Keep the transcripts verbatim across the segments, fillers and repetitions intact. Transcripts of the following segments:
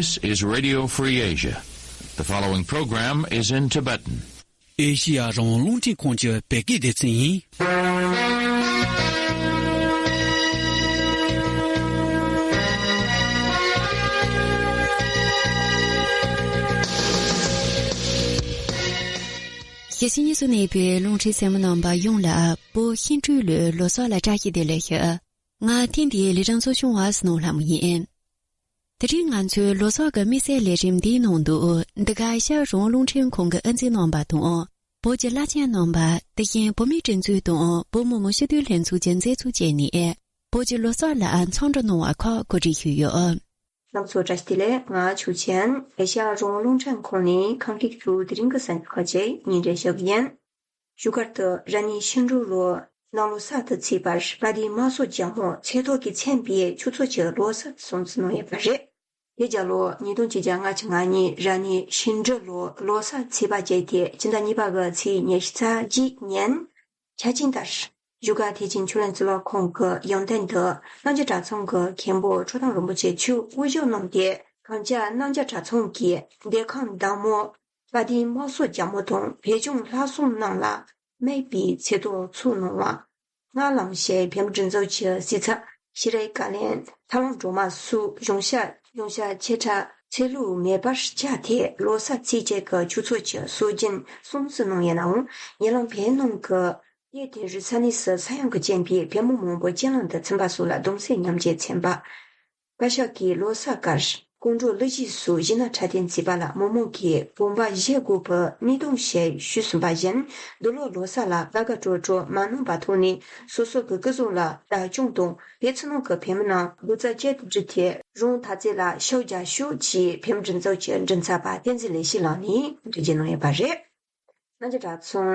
This is Radio Free Asia. The following program is in Tibetan. ཨེ་ཤི་ཡ་རང་དབང་རླུང་འཕྲིན་ཁང་གི་བོད་སྐད་སྡེ་ཚན་ཡིན། ཞེ་ཆེ་ཉི་ཟུ་ནས་བོད་རླུང་འཕྲིན་གསན་མི་རྣམ་པ་ཡོངས་ལ་བོད་ཤིང་འབྲུག་ལོའི་ལོ་གསར་ལ་བཀྲ་ཤིས་བདེ་ལེགས་ཞུ། ང་ཐེངས་འདིའི་ལས་རིམ་གཙོ་སྐྱོང་བ་སྣང་ལྷ་མོ་ཡིན། དེ་རིང་ང་ཚོའི་ལོ་གསར་གྱི་དམིགས་བསལ་ལས་རིམ་འདིའི་ནང་དུ་འདི་ག་ཨེ་ཤ་ཡ་རང་དབང་རླུང་འཕྲིན་ཁང་གི་ཨ་འཛིན་རྣམ་པ་དང་། བོད་ཀྱི་བླ་ཆེན་རྣམ་པ། དེ་བཞིན་བོད་མིའི་སྒྲིག་འཛུགས་དང་བོད་མི་མང་སྤྱི་འཐུས་ལྷན་ཚོགས་ཀྱི་མཛད་གཙོ་བཅས་ནས། བོད་ཀྱི་ལོ་གསར་ལ་འཚམས་འདྲི་གནང་བ་ཁག་གོ་སྒྲིག་ཞུས་ཡོད། རྣམ་ཚོ་བཀྲ་ཤིས་བདེ་ལེགས། ང་ཆོས་ཅན། ཨེ་ཤ་ཡ་རང་དབང་རླུང་འཕྲིན་ཁང་ནས་ཁམས་སྐད་དུ་དེ་རིང་གི་གསར་འགྱུར་ཁག་ཅིག་སྙན་སྒྲོན་ཞུ་གི་ཡིན། བཞུགས་སྒར་དུ་ར་ནི་ཤིང་འབྲུག་ལོའི་གནམ་ལོ་གསར་དུ་ཚེས་པར་དཔལ་ལྡན་དམག་ཟོར་རྒྱལ་མོ་ཚེ་ཐོག་གིས་མཚན་པའི་ཆུ་ཚོད་ཀྱི་ལོ་གསར་སྲུང་བརྩི་གནང་ཡོད་པ་རེད། དེ་རྒྱ་ལོ་ཉིས་སྟོང་ཆིག་བརྒྱ་ལྔ་བཅུ་ང་གཉིས་ར་ནི་ཤིང་འབྲུག་ལོའི་ལོ་གསར་ཚེས་པ་བརྒྱད་དེ་སྤྱི་ཟླ་གཉིས་པ་གི་ཚེས་ཉི་ཤུ་རྩ་གཅིག་ཉིན། ཆ་ཆེན་ལྟར། བཞུགས་སྒར་ཐེག་ཆེན་ཆོས་གླིང་གཙུག་ལག་ཁང་གི་ཡོན་ཏན་དུ་གནམ་བྱཱར་གྲྭ་ཚང་གི་མཁན་པོ་ཁྲོ་ཐུང་རིན་པོ་ཆེ་མཆོག་དབུ་བཞུགས་གནང་སྟེ། གངས་ཅན་གནམ་བྱཱར་གྲྭ་ཚང་གི་ལྡེ་ཁང་བདག་མོ་དཔལ་ལྡན་དམག་ཟོར་རྒྱལ་མོ་དང་བོད་ལྗོངས་ལྷ་སྲུང་རྣམས་ལ་སྨད་པའི་ཚེ་ཐོག་ཚུགས་གནང་བ། སྔགས་ལམ་ཞེས་བོད་མི་སྒྲིག་འཛུགས་ཀྱི་གསེར་ཚ་ཤེས་རིག་བཀའ་བློན་ཐར་ལམ་སྒྲོལ་མ་སོགས་གཞུང་ཞབས་གཞུང་ཞབས་ཆེ་ཕྲ་ཚེ་ལུས་མེད་པར་བཅར་ཏེ་ལོ་གསར་ཚེས་བརྒྱད་ཀྱི་ཆུ་ཚོད་ཀྱི་སྲོལ་རྒྱུན་སྲུང་བརྩི་གནང་ཡོད་ནའང་། ཉེ་ལམ་བོད་ནང་གི་ཡུལ་དེ་རུ་ས་གནས་སུ་ས་ཡོམ་གྱི་རྐྱེན་པས་བོད་མི་མང་པོ་རྐྱེན་ལམ་དུ་ཚུད་པ་སོགས་ལ་གདུང་སེམས་མཉམ་སྐྱེད་མཚོན་པ། བཀའ་ཤག་གིས་ལོ་གསར་ཁར་སྐུ་མགྲོན་གླུ་གཞས་སོགས་གཞས་སྣ་འཁྲབ་སྟོན་བྱས་པ་ལ་མི་མང་གིས་དགོངས་པ་བཞེས་དགོས་པའི་གནད་དོན་ཞིག་ཞུས་ཟིན་པ་བཞིན། འདི་ལོ་ལོ་གསར་ལ་དགའ་དགའ་སྤྲོ་སྤྲོ་མ་གནང་བའི་ཐོག་ནས། སོ་སོ་གི་སྐུ་གཟུགས་ལ་བདག་སྐྱོང་དང་། བོད་ཕྱི་ནང་གི་བོད་མི་རྣམས་རྡོག་རྩ་གཅིག་ཏུ་བསྒྲིལ་ཏེ་རང་འཐབ་རྩོད་ལ་ཤུགས་རྒྱག་ཤོག་ཅེས་བོད་མི་སྒྲིག་འཛུགས་ཀྱི་མགྲིན་ཚབ་པ་བསྟན་འཛིན་ལེགས་བཤད་ལགས་ནས་འགྲེལ་བརྗོད་གནང་ཡོད་པ་རེད། གནམ་བྱཱར་གྲྭ་ཚང་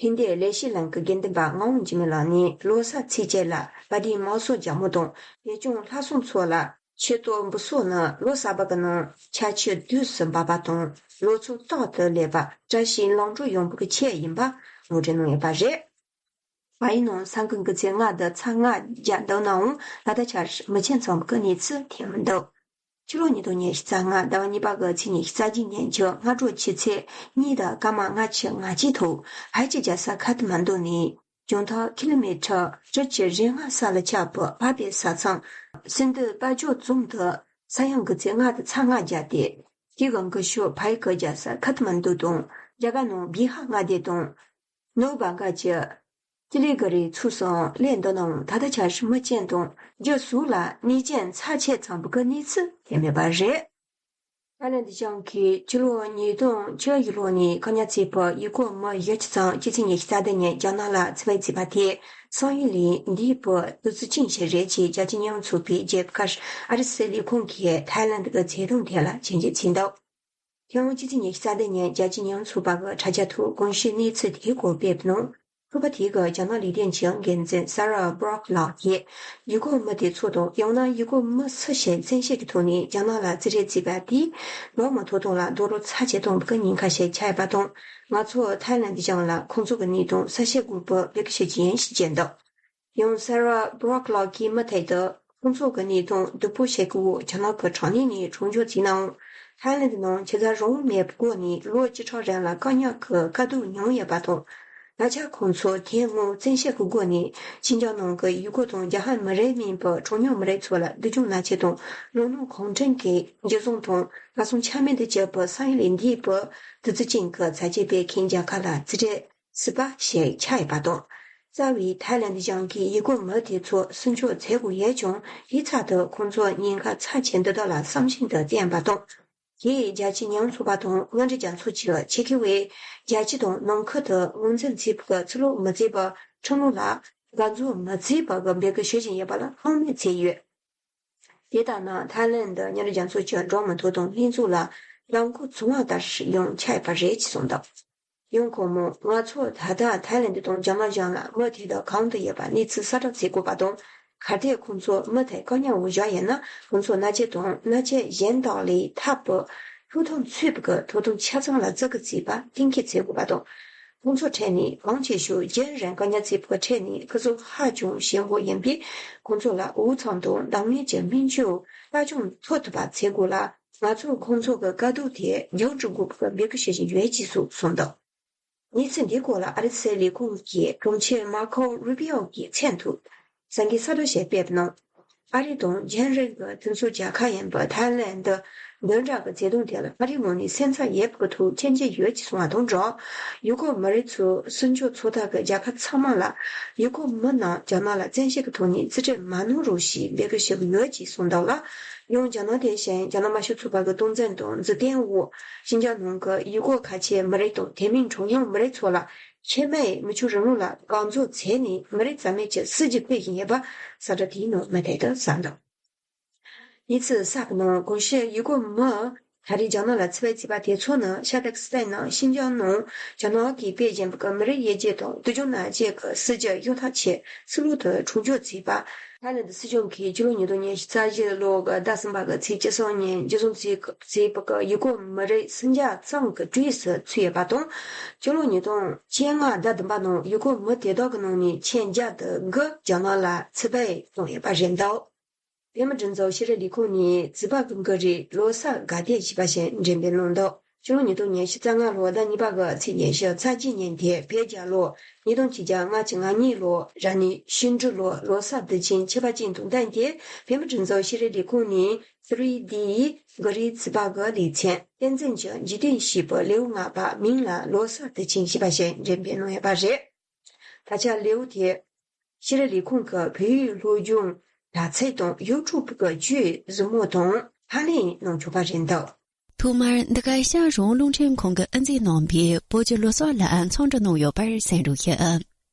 ཕན་བདེ་ལེགས་བཤད་གླིང་གི་དགེ་འདུན་པ་ངག་དབང་འཇིགས་མེད་ལགས་ནས་ལོ་གསར་ཚེས་བརྒྱད་ལ་དཔལ་ལྡན་དམག་ཟོར་རྒྱལ་མོ་དང་བོད་ལྗོངས་ལྷ་སྲུང་ཚོ་ལ་ཆེ་བསྟོད་འབུལ་སོགས་ནི་ལོ་གསར་པ་གི་ནང་ཆར་ཆུ་དུས་སུ་འབབ་པ་དང་། ལོ་ཚོད་རྟག་ཏུ་ལེགས་པ། བཀྲ་ཤིས་ལམ་འགྲོ་ཡོང་འབབ་ཀྱི་ཆེད་ཡིན་པ་ངོ་སྤྲོད་གནང་ཡོད་པ་རེད། བལ་ཡུལ་ནང་ས་འགུལ་འགུལ་ཚད་ལྔ་དང་ཚེག་ལྔ་བརྒྱབ་འདུག་ནའང་། ད་ལྟ་ཆར་མི་ཆེན་ཚང་གི་གནས་ཚུལ་ཐོན་མི་འདུག་ཕྱི་ལོ་ཉིས་སྟོང་ཉི་ཤུ་རྩ་ལྔ་ཟླ་བ་གཉིས་པ་གི་ཚེས་ཉི་ཤུ་རྩ་གཅིག་ཉིན་གྱི་སྔ་དྲོ་ཆུ་ཚོད་གཉིས་དང་སྐར་མ་ལྔ་བཅུ་ང་གཅིག་ཐོག་ཕལ་ཆེར་རྒྱལ་ས་ཁ་ཐ་མན་ཌུ་ནས་བྱང་ཐང་ཀི་ལོ་མི་ཊར་དྲུག་ཅུ་རེ་ལྔ་ས་ལ་ཁྱབ་པའི་འཕགས་པའི་ས་མཚམས་སིན་དྷུ་དཔལ་འབྱོར་རྫོང་དུ་ས་ཡོམ་འགུལ་ཚད་ལྔ་དང་ཚེག་ལྔ་བརྒྱབ་སྟེ། དེ་གི་འགུལ་ཤུགས་ཕ་ཡུལ་གྱི་རྒྱལ་ས་ཁ་ཐ་མན་ཌུ་དང་རྒྱ་གར་ནང་བི་ཧར་མངའ་སྡེ་དང་། ནུབ་བྷང་ག་ལ་གྱི་ཅི་ལི་གྷི་རི་ཚུགས་སུའང་སླེབས་འདུག་ནའང་། ད་ལྟ་ཆར་མི་རྐྱེན་དང་རྒྱུ་གཟུགས་ལ་ནད་རྐྱེན་ཚབས་ཆེ་ཙམ་པོ་གི་གནས་ཚུལ་ཐོན་མེད་པ་རེད། ཐའི་ལེན་ཌི་གཞུང་གིས་ཕྱི་ལོ་ཉིས་སྟོང་བཅུ་བཞི་ལོ་ནས་བཀག་ཉར་བྱས་པའི་ཡུལ་སྐོར་མི་ཡོད་ཅི་ཙམ་སྤྱི་ཚེས་ཉི་ཤུ་རྩ་བདུན་ཉིན་རྒྱ་ནག་ལ་ཚུར་ཕེབས་བྱས་པ་དེ་བསམ་ཡུལ་ལས་འདས་པའི་དུས་ཚོད་ཅན་ཞིག་རེད་ཅེས་རྒྱལ་སྤྱིའི་ཉེས་པ་ཚོགས་པའི་རྒྱལ་ཁབ་ཨ་རི་སི་ལས་ཁུངས་ཀྱིས་ཐའི་ལེན་ཌི་གི་བྱེད་སྟངས་ཐད་ལ་ཆེད་འཇོག་བྱས་འདུག་ཁྱོན་ཡོངས་སྤྱི་ཚེས་ཉི་ཤུ་རྩ་བདུན་ཉིན་རྒྱལ་སྤྱིའི་ཉེས་པ་ཚོགས་པ་གི་དྲ་རྒྱ་ཐོག་གོང་ཞུས་གནས་ཚུལ་དེའི་སྐོར་སྤེལ་བའི་ནང་། ཚོགས་པ་དེའི་གི་རྒྱ་ནག་ལས་དོན་གྱི་འགན་འཛིན་ས་ར་སྦྲོག་ལགས་ཀྱིས། ཡུལ་སྐོར་མི་དེ་ཚོ་དང་ཡང་ན་ཡུལ་སྐོར་མི་སུ་ཞིག་བཙན་ཤེད་ཀྱི་ཐོག་ནས་རྒྱ་ནག་ལ་ཙི་རེ་བརྩིས་པ་དེས་འགྲོ་བ་མིའི་ཐོབ་ཐང་ལ་རྡོག་རོལ་ཚབས་ཆེ་གཏོང་བའི་ཉེན་ཁ་ཞིག་ཆགས་ཡོད་པ་དང་། ང་ཚོ་ཐའི་ལེན་ཌི་གཞུང་ལ་ཁོང་ཚོ་གི་གནས་སྟངས་གསལ་བཤད་དགོས་པའི་འབོད་སྐུལ་ཞུ་རྒྱུ་ཡིན་ཞེས་བརྗོད་འདུག་ཡང་ས་ར་སྦྲོག་ལགས་ཀྱིས་མུ་མཐུད་དུ། ཁོང་ཚོ་གི་གནས་སྟངས་སྡུག་པོ་ཞིག་གི་འོག་རྒྱ་ནག་གི་དྲག་གནོན་ནས་གྲོངས་ཆོག་ཅིག་ནའང་། ཐའི་ལེན་ཌི་ནང་ཆུ་ཚ་རང་དབང་མེད་པའི་སྒོ་ནས་ལོ་བཅུ་ཕྲག་རིང་ལ་བཀག་ཉར་གྱི་དཀའ་སྡུག་མྱངས་ཡོད་པ་དང་། ད་ཆ་ཁོང་ཚོ་དེ་སྔོན་བཙན་ཤེད་ཀྱི་སྒོ་ནས་ཕྱི་རྒྱལ་ནང་གི་ཡུལ་སྐོར་དང་རྒྱ་ཧན་མི་རིགས་མིན་པའི་གྲངས་ཉུང་མི་རིགས་ཚོ་ལ་སྡུག་སྦྱོང་མནར་གཅོད་དང་ལོ་ནང་གུང་ཁྲན་གྱི་འཇུ་བཟུང་དང་ལྷ་སྲུང་ཆ་མེད་དུ་གྱུར་པའི་བསམ་ཡུལ་ལས་འདས་པའི་དུས་ཚོད་ཅན་གྱི་ཚ་གྱང་སྤེལ་མཁན་རྒྱལ་ཁབ་ལ་རྩིས་སྤྲོད། སྲིད་པ་ཞིག་ཆགས་ཡོད་པ་དང་། རྩ་བའི་ཐའི་ལེན་ཌི་གཞུང་གིས་ཡུལ་སྐོར་མི་དེ་ཚོ་སུན་འབྱིན་བྱེད་དགོས་ཡོད་ཀྱང་། དེའི་ཚབ་ཏུ་ཁོང་ཚོ་ཉེན་ཁ་ཚབས་ཆེན་འདི་དག་ལ་བསམ་བཞིན་དུ་བསྟེན་པ་དང་། དེས་རྒྱལ་སྤྱིའི་ཉེས་པ་ཚོགས་པ་དང་མངའ་འབྲེལ་རྒྱལ་ཚོགས་ཀྱི་ཆེད་མཁས་པས། རྒྱལ་སྤྱི་དང་ནང་ཁུལ་དུ་ངོས་འཛིན་བྱེད་པའི་ཚུལ་ལུགས་མི་མཛེས་པ། ཁྲིམས་ལུགས་ལ་དགའ་ཚོར་མི་མཛེས་པ་གི་འབོད་སྐུལ་ཞུ་བཞིན་ཡོད་པ་ལ་སྣང་མེད་བྱས་ཡོད། དེ་ལྟར་ན། ཐའི་ལེན་ཌི་མངའ་འབྲེལ་རྒྱལ་ཚོགས་ཀྱི་འགྲོ་བ་མིའི་ཐོབ་ཐང་ལྷན་ཚོགས་ལ་ལམ་ཁ་བཙུགས་པ་ལྟར་ཡང་ཆགས་ཡོད་པ་རེད་ཅེས་གསུངས་འདུག་ཡང་ཁོང་མོས། ང་ཚོ་ད་ལྟ་ཐའི་ལེན་ཌི་དང་རྒྱ་ནག་གཞུང་ལ་མུ་མཐུད་དུ་གང་དུ་ཡོད་པ་གནས་ཚུལ་གསལ་བསྒྲགས་བྱེད་དགོས་པ་དང་། གལ་ཏེ་ཁོང་ཚོ་མུ་མཐུད་བཀག་ཉར་འོག་བཞག་ཡོད་ན། ཁོང་ཚོ་མནར་གཅོད་དང་མནར་གཅོད་གཞན་དག་ལས་ཐར་བའི་ཐོབ་ཐང་ཚུད་པའི་ཐོབ་ཐང་ཆ་ཚང་ལ་བརྩི་གི་བྱེད་པ་གཏན་འཁེལ་བྱེད་དགོས་པ་དང་། ཁོང་ཚོའི་གྲས་ནས་གང་ཆེ་ཤོས་རྒྱུན་རིང་བཀག་ཉར་བྱེད་པའི་གྲས་ནས་སྐུ་གཟུགས་ཧ་ཅང་ཞན་པོ་ཡིན་པས། ཁོང་ཚོ་ལ་འོས་འཚམ་དང་འདང་ངེས་ཀྱི་སྨན་བཅོས་སླར་སྦྱོང་ཐོབ་ཐུབ་པ་བྱེད་དགོས་ལ། ང་ཚོས་ཁོང་ཚོ་གི་དཀའ་སྡུག་དེ་མཇུག་སྒྲིལ་དགོས་པའི་འབོད་སྐུལ་བྱེད་བཞིན་ཡོད་ཅེས་སོགས་གསུངས་འདུག་གནས་ཚུལ་འདིའི་སྐོར་ལ་ཨ་རིའི་སྲིད་ལས་ཁུངས་ཀྱི་དྲུང་ཆེ་མར་ཁོ་རུ་པི་ཨོ་གི་མཚན་ཐོག་གསར་འགྱུར་གསར་བསྒྲགས་ཤིག་སྤེལ་གནང་། ཨ་རི་དང་རྒྱ་རིགས་ཀྱི་མཐུན་ཕྱོགས་རྒྱལ་ཁབ་ཡིན་པའི་ཐའི་ལེན་ཌི་བདུན་ཕྲག་གི་བརྩེ་དུང་དེ་ལ་ཨ་རིའི་ངོས་ནས་སེམས་འཚབ་ཡོད་པའི་ཐོག་མཁྱེན་གྱི་ཡོད་ཅེས་གསུངས་པ་དང་སྦྲགས། ཡུ་གུར་མི་རིགས་ཚོའི་སྲིད་སྐྱོང་ཚོགས་ཐོག་གི་རྒྱལ་ཁབ་ཚང་མ་ལ་ཡུ་གུར་མི་རྣམས་རྒྱ་ནག་ལ་བཙན་ཤེད་ཀྱི་ཐོག་ནས་རྩིས་སྤྲོད་མ་གནང་རོགས་ཞེས་འབོད་སྐུལ་ཞུ་གི་ཡོད་ཅེས་གསུངས་འདུག་ལ། ཡང་རྒྱ་ནག་དེ་བཞིན་རྒྱ་ནག་དམར་ཤོག་ཚོགས་པ་གི་སྟངས་འཛིན་དང་མཛུབ་སྟོན་འོག་ཤིན་ཅང་ནང་གི་ཡུ་གུར་ཁ་ཆེའི་མི་རིགས་དང་དེ་མིན་གྲངས་ཉུང་མི་རིགས་ཚོ་ལ་ཁེ་མེད་མི་ཆོག་རིང་ལུགས་ལ་བཀག་འཛུགས་བྱས་ནས་མི་རིགས་རྩ་མེད་ཀྱི་སྲིད་ཇུས་སྤེལ་བཞིན་ཡོད་པ་གསལ་བསྒྲགས་དེའི་ནང་མུ་མཐུད་དུ་གསལ་འདུག་གནས་ཚུལ་གསར་པའི་ནང་གོང་ཞུས་ཡུ་གུར་མི་ད་རེས་རྒྱ་ནག་ལ་ཚུད་པའི་བྱིས་པ་དེ་ཚོ་ནི་ཤར་ཏུར་ཀི་སི་ཐན་ནང་ཤིན་ཅང་ནང་རྒྱ་ནག་གིས་སྤེལ་བཞིན་པའི་མི་རིགས་དབྱེ་འབྱེད་དང་དུས་རྒྱུན་ནང་བཅས་ཀྱི་སྲིད་ཇུས་གཞོན་ཐག་ཆོད་ཕྱི་ལོགས་དུ་སྲུང་སྐྱོབ་བྱས་པ། ཐའི་ལེན་ཌི་སྲིད་གཞུང་གིས་ཕྱི་ལོ་ཉིས་སྟོང་ཉི་ཤུ་རྩ་བཞི་ལོ་གི་ཟླ་གསུམ་པ་གི་ཚེས་བཅུ་གསུམ་ཉིན་རྒྱུ་སྲུང་བྱས་པའི་ཡུ་གུར་མི་རིགས་སུམ་བརྒྱ་ཙམ་གྱི་གྲས་སུ་ཚུད་ཡོད་པ་དང་། ཕྱི་ལོ་ཉིས་སྟོང་བཅོ་ལྔ་ཟླ་བདུན་པ་ནང་ཡུ་གུར་མི་དེ་དག་གི་ནང་ནས་ཁྱོན་བརྒྱ་དང་དགུ་རྒྱ་ནག་ལ་ཚུད་པ་བཏང་ཡོད་པ་རེད་འདུག་བོད་མིའི་སྒྲིག་འཛུགས་ཤེས་རིག་ལས་ཁུངས་ནས་བྱིས་པ་གི་འགོ་ཁྲིད་ལོ་གསར་དགའ་དད་ཞུས་པ་ཞིག་འགྲེམས་སྤེལ་གནང་འདུག་ཕྱི་ལོ་ཉིས་སྟོང་ཉི་ཤུ་རྩ་ལྔ་ལོའི་ཟླ་གཉིས་པ་གི་ཚེས་ཉི་ཤུ་རྩ་གཅིག་ཉིན་དེ་བོད་རྒྱལ་ལོ་ཉིས་སྟོང་ཆིག་བརྒྱ་ལྔ་བཅུ་ང་གཉིས་ལོ་རབ་གནས་ཤིང་འབྲུག་ལོ་ལོ་གསར་དུས་ཆེན་ཁྱད་པར་ཅན་དང་བསྟུན་ཏེ་བོད་མིའི་སྒྲིག་འཛུགས་ཤེས་རིག་ལས་ཁུངས་ནས་ཐི་རི་ཌི་གི་རིགས་བྱིས་པ་གི་ལེ་ཚན་བསྟན་འཛིན་གྱིས་རྒྱུད་སྟོན་ཞུས་པའི་ལེའུ་ལྔ་པ་མིང་ལ་ལོ་གསར་དུས་ཆེན་ཞེས་པ་ཞིག་འགྲེམས་སྤེལ་གནང་ཡོད་པ་རེད། ད་ཆ་ལེའུ་དེ་ཤེས་རིག་ལས་ཁུངས་ཀྱི་བོད་ཡིག་སློབ་སྦྱོང་དྲ་ཚིགས་དང་ཡུ་ཊུབ་ཀྱི་བརྒྱུད་གཟིགས་མོ་དང་ཕབ་ལེན་གནང་ཆོག་པ་རེད་འདུག་ཐོག་མར་འདི་ག་ཨེ་ཤ་ཡ་རང་དབང་རླུང་འཕྲིན་ཁང་གི་ཨ་འཛིན་རྣམ་པས་བོད་ཀྱི་ལོ་གསར་ལ་འཚམས་འདྲི་གནང་ཡོད་པར་གསན་རོགས་ཞུ།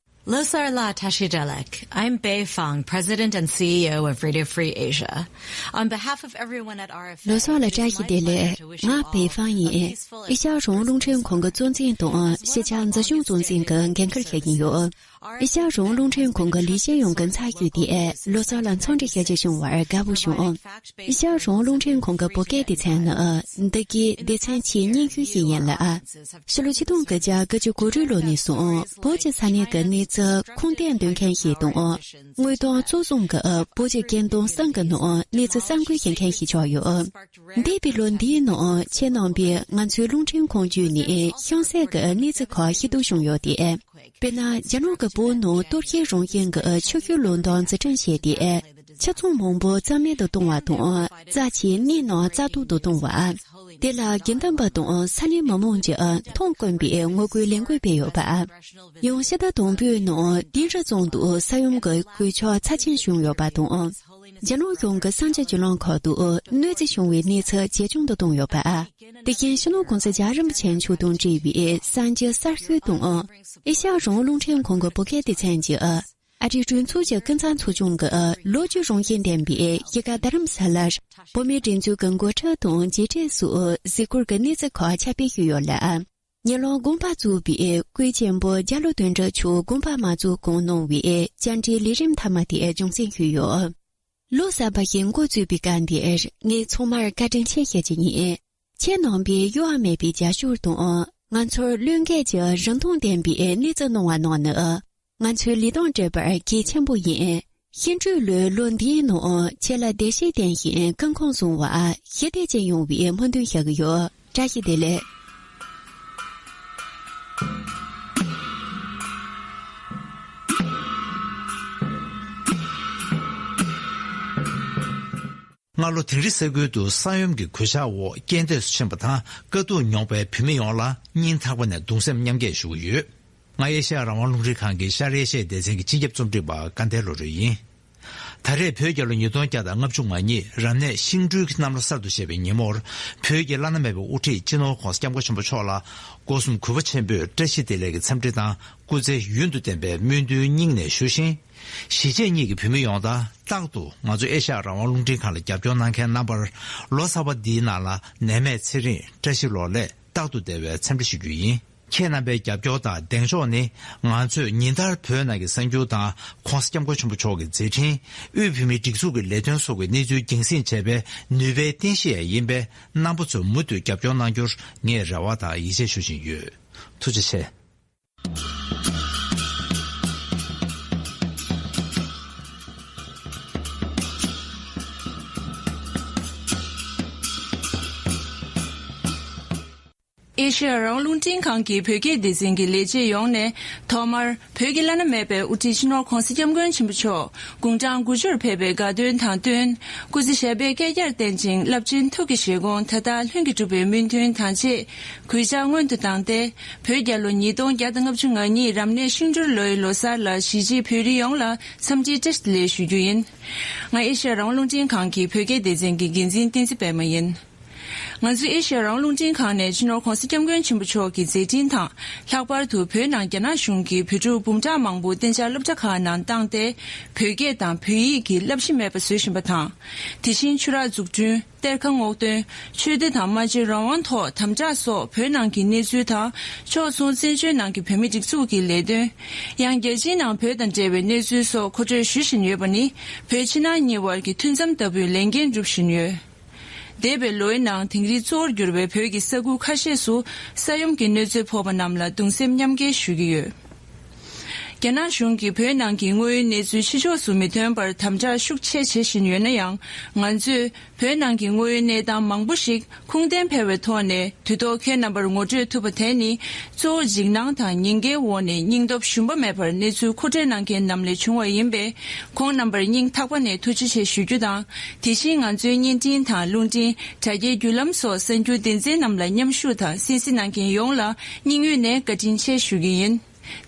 Losar la tashi delek. I'm Bei Fang, President and C E O of Radio Free Asia. On behalf of everyone at R F A, ལོ་གསར་ལ་བཀྲ་ཤིས་བདེ་ལེགས། ང་པེ་ཧྥང་ཡིན། ཨེ་ཤ་ཡ་རང་དབང་རླུང་འཕྲིན་ཁང་གི་གཙོ་འཛིན་དང་ཤེས་བྱ་འཛིན་སྐྱོང་གཙོ་འཛིན་གྱི་འགན་འཁུར་བཞེས་ཀྱིན་ཡོད། ཨེ་ཤ་ཡ་རང་དབང་རླུང་འཕྲིན་ཁང་གི་ལས་བྱེད་ཡོངས་ཀྱི་ཚབ་ཞུས་ཏེ་ལོ་གསར་ལ་འཚམས་འདྲི་ཞུ་རྒྱུ་བྱུང་བར་དགའ་པོ་བྱུང་། ཨེ་ཤ་ཡ་རང་དབང་རླུང་འཕྲིན་ཁང་གི་བོད་སྐད་སྡེ་ཚན་ནི་འདི་གའི་སྡེ་ཚན་ཆེས་རྙིང་ཤོས་ཤིག་ཡིན་ལ། ཕྱི་ལོ་ཆིག་སྟོང་དགུ་བརྒྱ་དགུ་བཅུ་གོ་དྲུག་ལོ་ནས་བཟུང་བོད་ཀྱི་ས་གནས་ཀྱི་གནས་ཚུལ་ཁུངས་གཏན་འདོན་མཁན་ཞིག་དང་། དངོས་དོན་གཙོ་བཟུང་གི་བོད་ཀྱི་རྒན་གདོང་གསུམ་གྱི་ནང་གནས་ཚུལ་གསར་འགོད་བྱེད་མཁན་ཞིག་ཆགས་ཡོད། འདས་པའི་ལོ་འདིའི་ནང་ཁྱེད་རྣམ་པས་ང་ཚོའི་རླུང་འཕྲིན་ཁང་བརྒྱུད་ནས་གཤམ་གསལ་གྱི་གནས་ཚུལ་ཁག་ཤེས་རྟོགས་བྱུང་ཡོད་དེ། དཔེར་ན། རྒྱ་ནག་གི་བོད་ནང་གཏོར་བཤིག་རང་བཞིན་གྱི་ཆུ་ཤུལ་ལུང་སྟོང་འཛུགས་སྐྲུན་བྱས་ཏེ། ཆུ་ཚོད་མང་པོ་རྩ་མེད་དུ་གཏོང་བ་དང་། རྩ་ཆེའི་གནས་རྣམས་རྩ་གཏོར་དུ་གཏོང་བ། དེ་ལ་དགེ་འདུན་པ་དང་ས་གནས་མི་མང་གིས་མཐོང་དཀོན་པའི་ངོ་རྒོལ་ལས་འགུལ་སྤེལ་ཡོད་པ། ཡང་ཕྱི་ཟླ་དང་པོའི་ནང་དིང་རི་རྫོང་དུ་ས་ཡོམ་གྱི་གོད་ཆག་ཚབས་ཆེན་བྱུང་ཡོད་པ་དང་། རྒྱ་ནག་གཞུང་གི་གསང་ཆུ་བརྒྱུད་ལམ་ཁག་ཏུ་གནོད་འཚེ་བྱུང་བའི་གནས་ཚུལ་ཇེ་ཆུང་དུ་བཏང་ཡོད་པ། དེ་བཞིན་སྤྱི་ནོར་༸གོང་ས་༸རྒྱལ་བ་རིན་པོ་ཆེ་མཆོག་དང་འབྲེལ་བའི་གསར་འགྱུར་གསར་ཤོས་དང་། ཨེ་ཤ་ཡ་རང་དབང་རླུང་འཕྲིན་ཁང་གི་བོད་སྐད་སྡེ་ཚན་གྱིས་ཨ་རིའི་གྲོས་ཚོགས་ཀྱི་ཀུན་བཟང་ཚོགས་ཆུང་གི་ལོ་རྒྱུས་རང་བཞིན་ལྡན་པའི་གཞིས་ཀ་རྡ་རམ་ས་ལར་བོད་མིའི་སྒྲིག་འཛུགས་ཀྱི་འགོ་ཁྲིད་དང་མཇལ་འཕྲད་སོགས་གཟིགས་སྐོར་གྱི་གནས་ཚུལ་ཁག་ཁྱབ་སྤེལ་ཞུས་ཡོད་ལ། ཉེ་ལམ་དགོངས་པ་རྫོགས་པའི་སྐུ་ཆེན་པོ་རྒྱ་ལོ་དོན་གྲུབ་མཆོག་དགོངས་པ་མ་རྫོགས་གོང་གནང་བའི་བཅར་འདྲིའི་ལས་རིམ་མཐའ་མ་དེ་རྒྱང་སྲིང་ཞུས་ཡོད། ལོ་གསར་པ་ཞིག་འགོ་བཙུགས་པའི་སྐབས་འདིར་ངས་ཚང་མར་བཀའ་དྲིན་ཆེ་ཞུ་རྒྱུ་ཡིན། ཁྱེད་རྣམ་པས་གཡོ་བ་མེད་པའི་རྒྱབ་སྐྱོར་དང་། ང་ཚོར་བློས་འགེལ་གྱི་རིན་ཐང་ལྡན་པའི་གནས་ཚུལ་གནང་བ་རྣམས་ནི། ང་ཚོའི་ལས་དོན་སྒྲུབ་པར་གལ་ཆེན་པོ་ཡིན། ཤིང་འབྲུག་ལོའི་ལོ་འདིའི་ནང་ཁྱེད་ལ་བདེ་སྐྱིད་ལྡན་ཞིང་ཀུན་ཁང་བཟང་བ་ཞི་བདེ་ཅན་ཡོང་བའི་སྨོན་འདུན་ཞུ་གི་ཡོད། བཀྲ་ཤིས་བདེ་ལེགས། སྔ་ལོ་དིང་རི་ས་ཁུལ་དུ་ས་ཡོམ་གྱི་གོད་ཆག་འོག་རྐྱེན་འདས་སུ་ཕྱིན་པ་དང་དཀའ་སྡུག་མྱོང་པའི་བོད་མི་ཡོངས་ལ་སྙིང་ཐག་པ་ནས་གདུང་སེམས་མཉམ་སྐྱེད་ཞུ་གི་ཡོད། ང་ཨེ་ཤ་ཡ་རང་དབང་རླུང་འཕྲིན་ཁང་གི་ཤར་ཨེ་ཤ་ཡའི་སྡེ་ཚན་གྱི་སྤྱི་ཁྱབ་རྩོམ་སྒྲིག་པ་སྐལ་ལྡན་བློ་གྲོས་ཡིན། ད་རེས་བོད་རྒྱལ་ལོ་ཉིས་སྟོང་བརྒྱ་དང་ལྔ་བཅུ་ང་གཉིས་རབ་གནས་ཤིང་འབྲུག་གི་གནམ་ལོ་གསར་དུ་བཞད་པའི་ཉིན་མོར། བོད་ཀྱི་བླ་ན་མེད་པའི་དབུ་ཁྲིད་སྤྱི་ནོར་༸གོང་ས་༸སྐྱབས་མགོན་ཆེན་པོ་མཆོག་ལ་སྒོ་གསུམ་གུས་པ་ཆེན་པོས་བཀྲ་ཤིས་བདེ་ལེགས་ཀྱི་འཚམས་འདྲི་དང་སྐུ་ཚེ་ཡུན་དུ་བརྟན་པའི་སྨོན་འདུན་སྙིང་ནས་ཞུ་ཞིང་། གཞིས་བྱེས་གཉིས་ཀྱི་བོད་མི་ཡོངས་དང་རྟག་ཏུ་ང་ཚོ་ཨེ་ཤ་ཡ་རང་དབང་རླུང་འཕྲིན་ཁང་ལ་རྒྱབ་སྐྱོར་གནང་མཁན་རྣམ་པར་ལོ་གསར་པ་འདིའི་ནང་ལ་ནད་མེད་ཚེ་རིང་བཀྲ་ཤིས་ལོ་ལེགས་རྟག་ཏུ་བདེ་བའི་འཚམས་འདྲི་ཞུ་རྒྱུ་ཡིན། ཁྱེད་རྣམ་པའི་རྒྱབ་སྐྱོར་དང་གདེང་འཇོག་ནི་ང་ཚོས་ཉིན་ལྟར་བོད་ནང་གི་གསར་འགྱུར་དང་༸གོང་ས་༸སྐྱབས་མགོན་ཆེན་པོ་མཆོག་གི་མཛད་འཕྲིན། དབུས་བོད་མིའི་སྒྲིག་འཛུགས་ཀྱི་ལས་དོན་སོགས་ཀྱི་གནས་ཚུལ་རྒྱང་སྲིང་བྱེད་པའི་ནུས་པའི་རྟེན་གཞི་ཡང་ཡིན་པས། རྣམ་པ་ཚོས་མུ་མཐུད་རྒྱབ་སྐྱོར་གནང་རྒྱུར་ངས་རེ་བ་དང་ཡིད་ཆེས་ཞུ་བཞིན་ཡོད། ཐུགས་རྗེ་ཆེ། ཨེ་ཤེ་ཡ་རང་དབང་རླུང་འཕྲིན་ཁང་གི་བོད་སྐད་སྡེ་ཚན་གྱི་ལས་བྱེད་ཡོངས་ནས་ཐོག་མར་བོད་ཀྱི་བླ་ན་མེད་པའི་དབུ་ཁྲིད་སྤྱི་ནོར་༧གོང་ས་༧སྐྱབས་མགོན་ཆེན་པོ་མཆོག་དགུང་གྲངས་དགུ་བཅུར་ཕེབས་པའི་དགའ་སྟོན་དང་བསྟུན། སྐུ་ཚེ་ཞབས་པད་བསྐལ་བརྒྱར་བརྟན་ཅིང་རླབས་ཆེན་ཐུགས་ཀྱི་བཞེད་དགོངས་ད་ལྟ་ལྷུན་གྱིས་གྲུབ་པའི་མོས་མཐུན་དང་བཅས་གུས་ཕྱག་སྔོན་དུ་བཏང་སྟེ། བོད་རྒྱལ་ལོ་ཉིས་སྟོང་བརྒྱ་དང་ལྔ་བཅུ་ང་གཉིས་རབ་གནས་ཤིང་འབྲུག་ལོའི་ལོ་གསར་ལ་གཞིས་བྱེས་བོད་རིགས་ཡོངས་ལ་འཚམས་འདྲིའི་བཀྲ་ཤིས་བདེ་ལེགས་ཞུ་རྒྱུ་ཡིན། ང་ཨེ་ཤེ་ཡ་རང་དབང་རླུང་འཕྲིན་ཁང་གི་བོད་སྐད་སྡེ་ཚན་གྱི་འགན་འཛིན་བསྟན་འཛིན་པད་མ་ཡིན། ང་ཚོའི་ཨེ་ཤེ་ཡ་རང་དབང་རླུང་འཕྲིན་ཁང་ནས་སྤྱི་ནོར་༧གོང་ས་༧སྐྱབས་མགོན་ཆེན་པོ་མཆོག་གི་མཛད་འཕྲིན་དང་། ལྷག་པར་དུ་བོད་ནང་རྒྱ་ནག་གཞུང་གིས་བོད་ཕྲུག་འབུམ་ཕྲག་མང་པོ་གཏན་འཇགས་སློབ་གྲྭ་ཁག་ནང་བཏང་སྟེ། བོད་སྐད་དང་བོད་ཡིག་གི་བསླབ་གཞི་མེད་པ་བཟོ་བཞིན་པ་དང་། དེ་བཞིན་ཆུ་རགས་འཛུགས་སྐྲུན། གཏེར་ཁ་སྔོག་འདོན། ཆོས་སྡེ་དང་སྨྲ་བརྗོད་རང་དབང་ཐོག་དམ་དྲག་སོགས་བོད་ནང་གི་གནས་ཚུལ་དང་། ཕྱོགས་མཚུངས་བཙན་བྱོལ་ནང་གི་བོད་མི་སྒྲིག་འཛུགས་ཀྱི་ལས་དོན། ཡང་རྒྱལ་སྤྱིའི་ནང་བོད་དང་འབྲེལ་བའི་གནས་ཚུལ་སོགས་མཁོ་སྤྲོད་ཞུ་བཞིན་ཡོད་པ་ནི། བོད་ཕྱི་ནང་གཉིས་དབར་གྱི་མཐུན་མཚམས་ལྟ་བུའི་ལས་འགན་སྒྲུབ་བཞིན་ཡོད། འདས་པའི་ལོའི་ནང་དིང་རི་གཙོ་བོར་གྱུར་པའི་བོད་ཀྱི་ས་ཁུལ་ཁ་ཤས་སུ་ས་ཡོམ་གྱི་གནོད་འཚེ་ཕོག་པ་རྣམས་ལ་གདུང་སེམས་མཉམ་སྐྱེད་ཞུ་གི་ཡོད། རྒྱ་ནག་གཞུང་གིས་བོད་ནང་གི་དངོས་ཡོད་གནས་ཚུལ་ཕྱི་ཕྱོགས་སུ་མི་ཐོན་པར་དམ་དྲག་ཤུགས་ཆེ་བྱེད་བཞིན་ཡོད་ན་ཡང་། ང་ཚོས་བོད་ནང་གི་དངོས་ཡོད་གནས་སྟངས་མང་པོ་ཞིག་ཁུངས་ལྡན་འཕེར་བའི་ཐོག་ནས་དུས་ཐོག་ཁྱེད་རྣམ་པར་ངོ་སྤྲོད་ཐུབ་པ་དེ་ནི། གཙོ་བོ་འཇིགས་སྣང་དང་ཉེན་ཁའི་འོག་ནས་སྙིང་སྟོབས་ཞུམ་པ་མེད་པར་གནས་ཚུལ་མཁོ་སྤྲོད་གནང་མཁན་རྣམས་ལས་བྱུང་བ་ཡིན་པས། ཁོང་རྣམ་པར་སྙིང་ཐག་པ་ནས་ཐུགས་རྗེ་ཆེ་ཞུ་རྒྱུ་དང་། དེ་བཞིན་ང་ཚོའི་བརྙན་འཕྲིན་དང་རླུང་འཕྲིན། དྲ་རྒྱའི་བརྒྱུད་ལམ་སོགས་གསར་འགྱུར་སྡེ་ཚན་རྣམས་ལ་མཉམ་ཞུགས་དང་གསན་གཟིགས་གནང་མཁན་ཡོངས་ལ་སྙིང་དབུས་ནས་བཀའ་དྲིན་ཆེ་ཞུ་གི་ཡིན།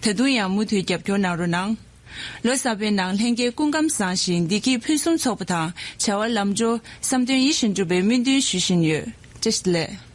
ད་དུང་ཡང་མུ་མཐུད་རྒྱབ་སྐྱོར་གནང་རོགས་གནང་། ལོ་གསར་པའི་ནང་ལྷན་རྒྱས་སྐུ་ཁམས་བཟང་ཞིང་བདེ་སྐྱིད་ཕུན་སུམ་ཚོགས་པ་དང་བྱ་བ་ལམ་འགྲོ། བསམ་དོན་ཡིད་བཞིན་འགྲུབ་པའི་སྨོན་འདུན་ཞུ་བཞིན་ཡོད། བཀྲ་ཤིས་བདེ་ལེགས།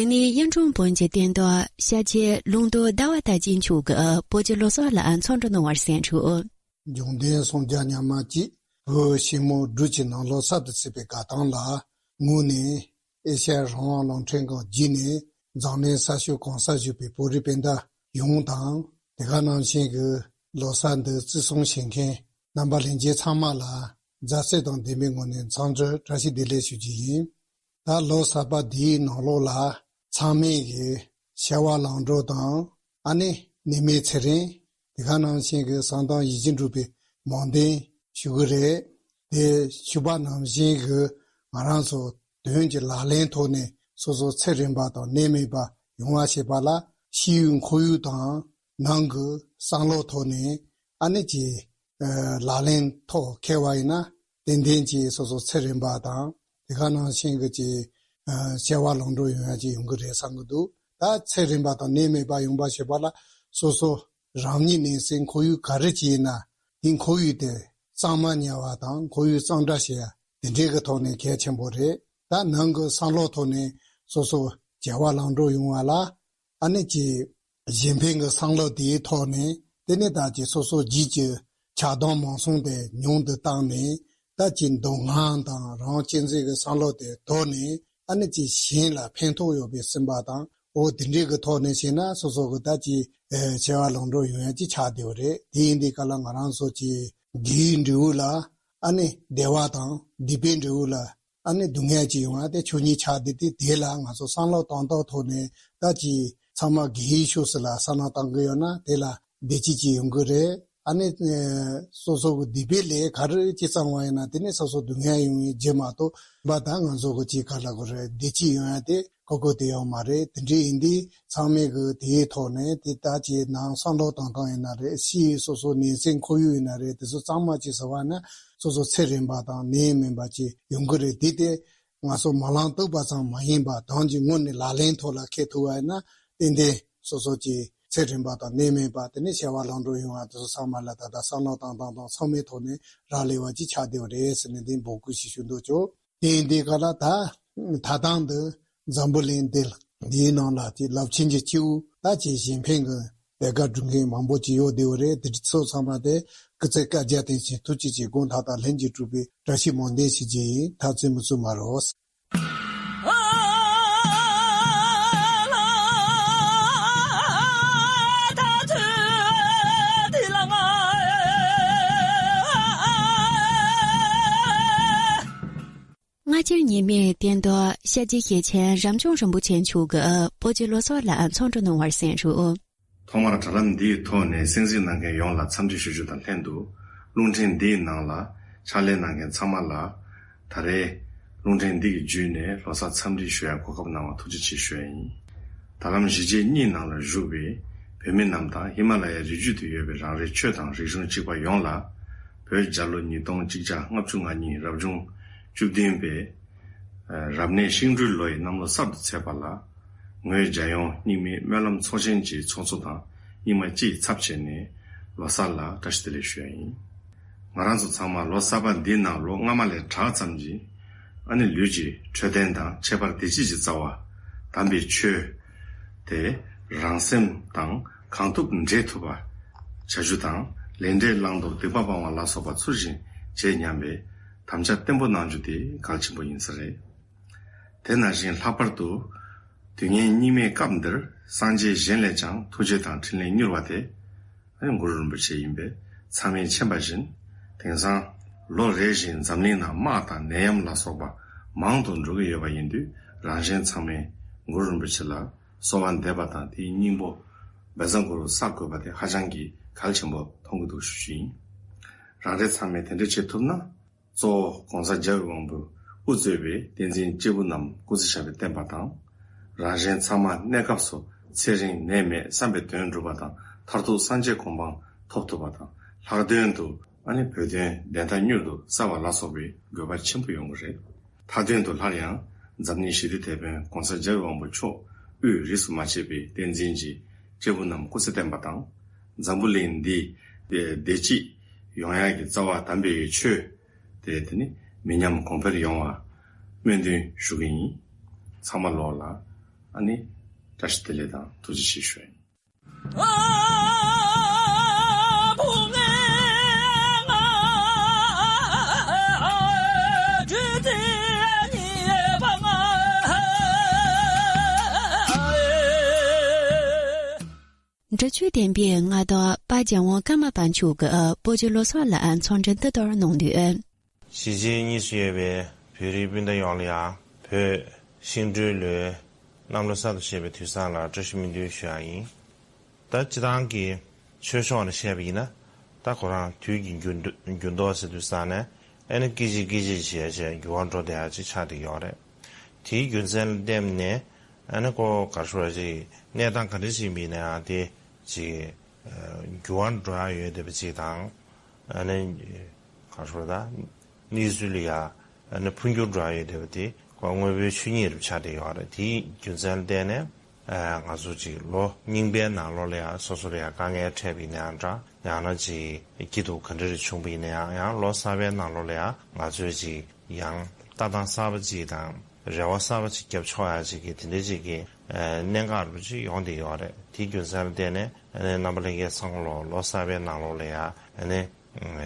དེ་ནས་གཡུང་དྲུང་བོན་གྱི་བསྟན་རྟོགས་ཤཱཀྱའི་ལུང་རྟོགས་ཟླ་བ་དར་རྒྱས་མཆོག་གིས་བོད་ཀྱི་ལོ་གསར་ལ་ཚོགས་འདུ་གནང་བར་གསན་ཞུ། འབྱུང་ལྡན་སངས་རྒྱས་མཉམ་མེད་ཀྱིས་བོད་ཆེན་མོ་འབྲུག་གི་ནང་ལོ་གསར་དུ་ཚེས་པའི་དགའ་སྟོན་ལ་ངོས་ནས་ཨེ་ཤ་ཡ་རང་དབང་རླུང་འཕྲིན་ཁང་བརྒྱུད་ནས་འཛམ་གླིང་ས་ཕྱོགས་གང་སར་བཞུགས་པའི་བོད་རིགས་སྤུན་ཟླ་ཡོངས་དང་། དེ་ག་ནང་བཞིན་གྱི་ལོ་གསར་འདི་བརྩི་སྲུང་བྱེད་མཁན་རྣམ་པ་ལྷན་རྒྱས་ཚང་མ་ལ་མཛའ་བརྩེ་དང་ལྡན་པའི་ངོས་ནས་འཚམས་འདྲི་བཀྲ་ཤིས་བདེ་ལེགས་ཞུ་རྒྱུ་ཡིན། ད་ལོ་གསར་པ་འདིའི་ནང་ལོགས་ལ་ཚང་མས་ཀྱི་བྱ་བ་ལམ་འགྲོ་དང་། ཨ་ནི་ནད་མེད་ཚེ་རིང་། དེ་ག་ནང་བཞིན་གྱི་བསམ་དོན་ཡིད་བཞིན་འགྲུབ་པའི་སྨོན་འདུན་ཞུ་གི་རེད། དེ་ཞུ་བ་ནང་བཞིན་གྱི་ང་རང་ཚོ་དོན་གྱི་ལག་ལེན་ཐོག་ནས་སོ་སོ་ཚེ་རིང་བ་དང་ནད་མེད་པ་ཡོང་བ་བྱེད་པ་ལ་ཕྱི་ཡུལ་ཁོར་ཡུག་དང་ནང་གི་བསམ་བློ་ཐོག་ནས་ཨ་ནི་ཀྱི་ལག་ལེན་ཐོག་འཁེལ་བ་ཡིན་ན་ཏན་ཏན་གྱི་སོ་སོ་ཚེ་རིང་བ་དང་དེ་ག་ནང་བཞིན་གྱི་ཀྱི་བྱ་བ་ལམ་འགྲོ་ཡོང་ཡ་ཅིག་ཡོང་གི་རེད་བསམ་གྱི་འདུག་ད་ཚེ་རིང་བ་དང་ནད་མེད་པ་ཡོང་བ་བྱེད་པ་ལ་སོ་སོ་རང་ཉིད་ནས་སེམས་ཁོར་ཡུག་ག་རེ་ཅིག་ཡིན་ན་དེ་ཁོར་ཡུག་དེ་གཙང་མ་ཉར་བ་དང་ཁོར་ཡུག་གཙང་སྦྲ་བྱེད་ཡ་དེ་འདྲའི་གི་ཐོག་ནས་གལ་ཆེན་པོ་རེད། ད་ནང་གི་བསམ་བློ་ཐོག་ནས་སོ་སོ་བྱ་བ་ལམ་འགྲོ་ཡོང་བ་ལ་ཨ་ནི་ཀྱི་གཞན་ཕན་གྱི་བསམ་བློ་དེའི་ཐོག་ནས་དེ་ནས་ད་ཀྱི་སོ་སོ་རྒྱུད་ཀྱི་ཆགས་སྡང་མང་གསུམ་དེ་ཉུང་དུ་བཏང་ནས་ད་ཀྱི་འདོད་རྔམ་དང་རང་གཅེས་འཛིན་གྱི་བསམ་བློ་དེ་དོར་ནས་ཨ་ནི་ཀྱི་གཞན་ལ་ཕན་ཐོགས་ཡོད་པའི་སེམས་པ་དང་འོ་དེ་འདྲའི་གི་ཐོག་ནས་བྱས་ན་སོ་སོ་གི་ད་ཀྱི་བྱ་བ་ལམ་འགྲོ་ཡོང་ཡ་ཅིག་ཆགས་བསྡད་པ་རེད། དེ་ཡིན་དུས་ག་ལ་ང་རང་ཚོ་ཀྱི་དགེ་བའི་འབྲས་བུ་ལ་ཨ་ནི་བདེ་བ་དང་སྡིག་པའི་འབྲས་བུ་ལ་ཨ་ནི་སྡུག་བསྔལ་ཅིག་ཡོང་ཡ་དེ་ཆོས་ཉིད་ཆགས་བསྡད་དེ་དེ་ལ་ང་ཚོ་བསམ་བློ་གཏོང་སྟངས་ཐོག་ནས་ད་ཀྱི་ཚང་མ་དགེ་བའི་ཕྱོགས་སུ་ལ་བསམ་བློ་གཏོང་གི་ཡོད་ན་དེ་ལ་བདེ་སྐྱིད་ཅིག་ཡོང་གི་རེད། ཨ་ནི་སོ་སོ་གི་སྡིག་པའི་ལས་ག་རེ་ཅིག་བསགས་པ་ཡིན་ན་དེ་ནི་སོ་སོ་སྡུག་བསྔལ་ཡོང་བའི་རྒྱུ་མ་གཏོགས་པ་ད་ང་ཚོ་གི་ཅིག་ག་ལ་གི་རེད་བདེ་སྐྱིད་ཡོང་ཡ་དེ་གོ་གོ་དེ་ཡོང་མ་རེད། དེ་འདྲ་ཡིན་དུས་ཚང་མས་གི་དེའི་ཐོག་ནས་དེ་ད་ཀྱི་ནང་བསམ་བློ་གཏོང་སྟངས་ཡིན་ན་རེད། ཕྱིའི་སོ་སོ་ནང་སེམས་ཁོར་ཡུག་ཡིན་ན་རེད། དེ་ཚོ་གཙང་མ་ཅིག་བཟོ་བ་ན་སོ་སོ་ཚེ་རིང་བ་དང་ནད་མེད་པ་ཅིག་ཡོང་གི་རེད། དེ་དེ་ང་ཚོ་མ་ལངས་གཏུག་པ་ཙམ་མ་ཡིན་པ་དོན་གྱི་ངོས་ནས་ལག་ལེན་ཐོག་ལ་འཁེལ་ཐུབ་པ་ཡིན་ན་ཏན་ཏན་སོ་སོ་ཀྱི་ཚེ་རིང་བ་དང་ནད་མེད་པ་དེ་ནས་བྱ་བ་ལམ་འགྲོ་ཡོང་བ་དེ་ཚོ་ཚང་མ་ལ་ད་ལྟ་བསམ་བློ་བཏང་སྟངས་དང་ཚང་མའི་ཐོག་ནས་རག་ལས་པ་ཅིག་ཆགས་བསྡད་པ་རེད་ཟེར་ནས་འདི་འབོད་སྐུལ་ཞིག་ཞུ་འདོད་ཅོག་དེ་ཡིན་དུས་ག་ལ་ད་ད་ཐང་འདི་འཛམ་བུ་གླིང་འདི་འདིའི་ནང་ལ་དེ་རླབས་ཆེན་གྱི་སྐྱེས་བུ་ད་ཅིག་གཞན་ཕན་གྱི་ལས་ཀ་སྒྲུབ་མཁན་མང་པོ་ཅིག་ཡོད་བསྡད་པ་རེད། དེ་ཚོ་ཚང་མ་དེ་སྐུ་ཚེ་བསྐལ་བརྒྱར་བརྟན་ཞིང་ཐུགས་རྗེ་ཆེ་དགོངས་དག་དང་ལྷན་ཅིག་གྲུབ་པའི་བཀྲ་ཤིས་སྨོན་འདུན་ཞུ་རྒྱུ་ཡིན། ཐག་བཅད་མི་ཚུགས་མ་རོགས། ཕྱི་ཕྱིར་ཉི་མས་བསྟན་རྡོར་ཤཱཀྱའི་ཞེ་ཆེན་རབ་བྱུང་རིན་པོ་ཆེ་མཆོག་གིས་པོ་ཆེ་ལོ་གསར་ལ་ཚོགས་འདུ་གནང་བར་གསན་རོགས། ཐོག་མར་དྲ་ལམ་འདིའི་ཐོག་ནས་གསན་གཟིགས་གནང་མཁན་ཡོངས་ལ་འཚམས་འདྲི་ཞུ་རྒྱུ་དང་ལྷན་དུ། རླུང་འཕྲིན་འདིའི་ནང་ལ་ཕྱག་ལས་གནང་མཁན་ཚང་མ་ལ། ད་རེས་རླུང་འཕྲིན་འདི་གི་བརྒྱུད་ནས་ལོ་གསར་འཚམས་འདྲི་ཞུ་ཡ་གོ་སྐབས་གནང་བར་ཐུགས་རྗེ་ཆེ་ཞུ་ཡ་ཡིན། དྲ་ལམ་གཞིས་བྱེས་གཉིས་ནང་ལ་བཞུགས་པའི་བོད་མི་རྣམས་དང་ཧི་མ་ལ་ཡའི་རི་རྒྱུད་དུ་ཡོད་པའི་རང་རེའི་ཆོས་དང་རིག་གཞུང་གཅིག་པ་ཡོངས་ལ། བོད་རྒྱལ་ལོ་ཉིས་སྟོང་གཅིག་བརྒྱ་ལྔ་བཅུ་ང་གཉིས་རབ་བྱུང་བཅུ་བདུན་པའི་རབ་གནས་ཤིང་སྦྲུལ་ལོ་ཡི་གནམ་ལོ་གསར་དུ་ཚེས་པ་ལ། ངོས་རྒྱལ་ཡོངས་རྙིང་མའི་སྨོན་ལམ་ཚོགས་ཆེན་གྱི་ཚོགས་གཙོ་དང་རྙིང་མ་སྤྱི་ཡི་ཚབ་བྱས་ནས་ལོ་གསར་ལ་བཀྲ་ཤིས་བདེ་ལེགས་ཞུ་ཡ་ཡིན། ང་རང་ཚོ་ཚང་མ་ལོ་གསར་པ་འདིའི་ནང་ལོ་སྔ་མ་ལས་དྲག་ཙམ་གྱིས་ཨ་ནི་ལུས་ཀྱི་འཕྲོད་བསྟེན་དང་ཁྱད་པར་བདེ་སྐྱིད་ཀྱི་རྩ་བ་དམ་པའི་ཆོས་དེ་རང་སེམས་དང་གང་ཐུབ་འདྲེས་ཐུབ་པ་བྱ་རྒྱུ་དང་ལས་འབྲས་བླང་དོར་སྡིག་པ་སྤང་བ་ལ་སོགས་པ་ཚུལ་བཞིན་བྱེད་སྙམ་པའི་དམ་བཅའ་བརྟན་པོ་གནང་རྒྱུ་དེ་གལ་ཆེན་པོ་ཡིན་ས་རེད། དེ་ནང་བཞིན་ལྷག་པར་དུ་དུས་ངན་སྙིགས་མའི་སྐབས་འདིར་སངས་རྒྱས་གཞན་ལས་ཀྱང་ཐུགས་རྗེ་དང་འཕྲིན་ལས་མྱུར་བ་དེ། ཨ་ནི་གུ་རུ་རིན་པོ་ཆེ་ཡིན་པས་ཚང་མས་མཁྱེན་པ་བཞིན། དེང་སང་ལོ་རེ་བཞིན་འཛམ་གླིང་ནང་དམག་དང་ནད་ཡམས་ལ་སོགས་པ་མང་དུ་འགྲོ་གི་ཡོད་པ་ཡིན་དུས། རང་གཞན་ཚང་མས་གུ་རུ་རིན་པོ་ཆེ་ལ་གསོལ་བ་འདེབས་པ་དང་དེའི་སྙིང་པོ་བཛྲ་གུ་རུ་བསགས་དགོས་པ་དེ་ཧ་ཅང་གི་གལ་ཆེན་པོ་མཐོང་གི་འདུག་ཞུ་རྒྱུ་ཡིན། རང་རེ་ཚང་མས་དེ་འདྲ་བྱེད་ཐུབ་ན། གཙོ་བོ་༸གོང་ས་རྒྱལ་བའི་དབང་པོས་དབུ་གཙོས་པའི་བསྟན་འཛིན་སྐྱེས་བུ་རྣམས་སྐུ་ཚེ་ཞབས་པད་བརྟན་པ་དང་། རང་གཞན་ཚང་མ་གནས་སྐབས་སུ་ཚེ་རིང་ནད་མེད་བསམ་པའི་དོན་འགྲུབ་པ་དང་མཐར་ཐུག་སངས་རྒྱས་གོ་འཕང་ཐོབ་ཐུབ་པ་དང་། ལྷག་དོན་དུ་ཨ་ནི་བོད་དོན་བདེན་མཐའ་མྱུར་དུ་གསལ་བ་ལ་སོགས་པའི་དགོས་པ་ཆེན་པོ་ཡོང་གི་རེད། མཐའ་དོན་དུ་སླར་ཡང་འཛམ་གླིང་ཞི་བདེ་དེད་དཔོན་༸གོང་ས་རྒྱལ་བའི་དབང་པོ་མཆོག་དབུས་རིས་སུ་མ་ཆད་པའི་བསྟན་འཛིན་གྱི་སྐྱེས་བུ་རྣམས་སྐུ་ཚེ་བརྟན་པ་དང་། འཛམ་བུ་གླིང་འདི་བདེ་སྐྱིད་ཡོང་ཡག་གི་རྩ་བ་དམ་པའི་ཆོས། དེ་དེ་ནི་མི་ཉམས་གོང་འཕེལ་ཡོང་བ་སྨོན་འདུན་ཞུ་གི་ཡིན། ཚང་མ་ལོག་ལ་ཨ་ནི་བཀྲ་ཤིས་བདེ་ལེགས་དང་ཐུགས་རྗེ་ཆེ་ཞུ་ཡིན། འབྲི་ཆུའི་བསྟན་པའི་མངའ་བདག་དཔལ་རྒྱལ་དབང་ཀརྨ་པ་མཆོག་གིས་པོ་ཆེ་ལོ་གསར་ལ་ཚོགས་འདུ་འདི་ལྟར་གནང་དོན། གཞིས་བྱེས་གཉིས་སུ་ཡོད་པའི་བོད་རིགས་སྤུན་ཟླ་ཡོངས་ལ་ཡང་བོད་ཤིང་སྦྲུལ་ལོའི་གནམ་ལོ་གསར་དུ་བཞད་པའི་དུས་བཟང་ལ་བཀྲ་ཤིས་སྨོན་འདུན་ཞུ་ཡ་ཡིན། ད་སྤྱི་བཏང་གི་ཆོས་ཕྱོགས་ནས་བཤད་པ་ཡིན་ན། ད་ཁོ་རང་དུས་ཀྱི་འགྱུར་འགྱུར་ལྡོག་ཟེར་དུས་ཙང་ནས་ཨ་ནི་སྐད་ཅིག་སྐད་ཅིག་བྱས་བྱས་འགྱུར་བ་འགྲོ་བསྡད་ཡ་ཅིག་ཆགས་བསྡད་ཡོད་རེད། དེའི་རྒྱུ་མཚན་ལ་བརྟེན་ནས་ཨ་ནི་ཁོ་ག་རེ་ཞུ་དགོས་རེད། གནས་སྟངས་ག་འདྲ་ཞིག་ཡིན་པ་ཡིན་ན་ཡང་དེ་ཅིག་འགྱུར་བ་འགྲོ་ཡ་ཡོད་བསྡད་པ་ཅིག་དང་། ཨ་ནི་ག་རེ་ཞུ་དགོས་རེད། ད་གནས་ཚུལ་ལ་ཡ་ཨ་ནི་འཕོ་འགྱུར་འགྲོ་ཡ་ཡོད་བསྡད་པ་དེ་ཁོ་དངོས་པོའི་ཆོས་ཉིད་རུ་ཆགས་བསྡད་ཡོད་རེད། དེའི་རྒྱུ་མཚན་ལ་བརྟེན་ནས། ཨ། ང་ཚོ་ཅིག་ལོ་རྙིང་པའི་ནང་ལོགས་ལ་ཡང་སོ་སོ་ལ་ཡང་དཀའ་ངལ་འཕྲད་པ་ཡིན་ན་ཡང་འདྲ། ཡང་ན་ཅིག་སྐྱིད་སྡུག་ག་འདྲ་རེ་བྱུང་པ་ཡིན་ན་ཡང་། ཡང་ལོ་གསར་པའི་ནང་ལོགས་ལ་ཡང་ང་ཚོས་ཅིག་ཡང་ལྟ་སྟངས་གསར་པ་ཅིག་དང་རེ་བ་གསར་པ་ཅིག་བརྒྱབ་ཆོག་ཡ་ཅིག་གི་དེ་འདྲ་ཅིག་གི་ཨ། གནད་འགག་རུ་ཅིག་ཡོང་བསྡད་ཡོད་རེད། དེའི་རྒྱུ་མཚན་ལ་བརྟེན་ནས་ཨ་ནི་རྣམ་པ་ལྷན་རྒྱས་ཚང་མ་ལོ་ལོ་གསར་པའི་ནང་ལོགས་ལ་ཡང་ཨ་ནི་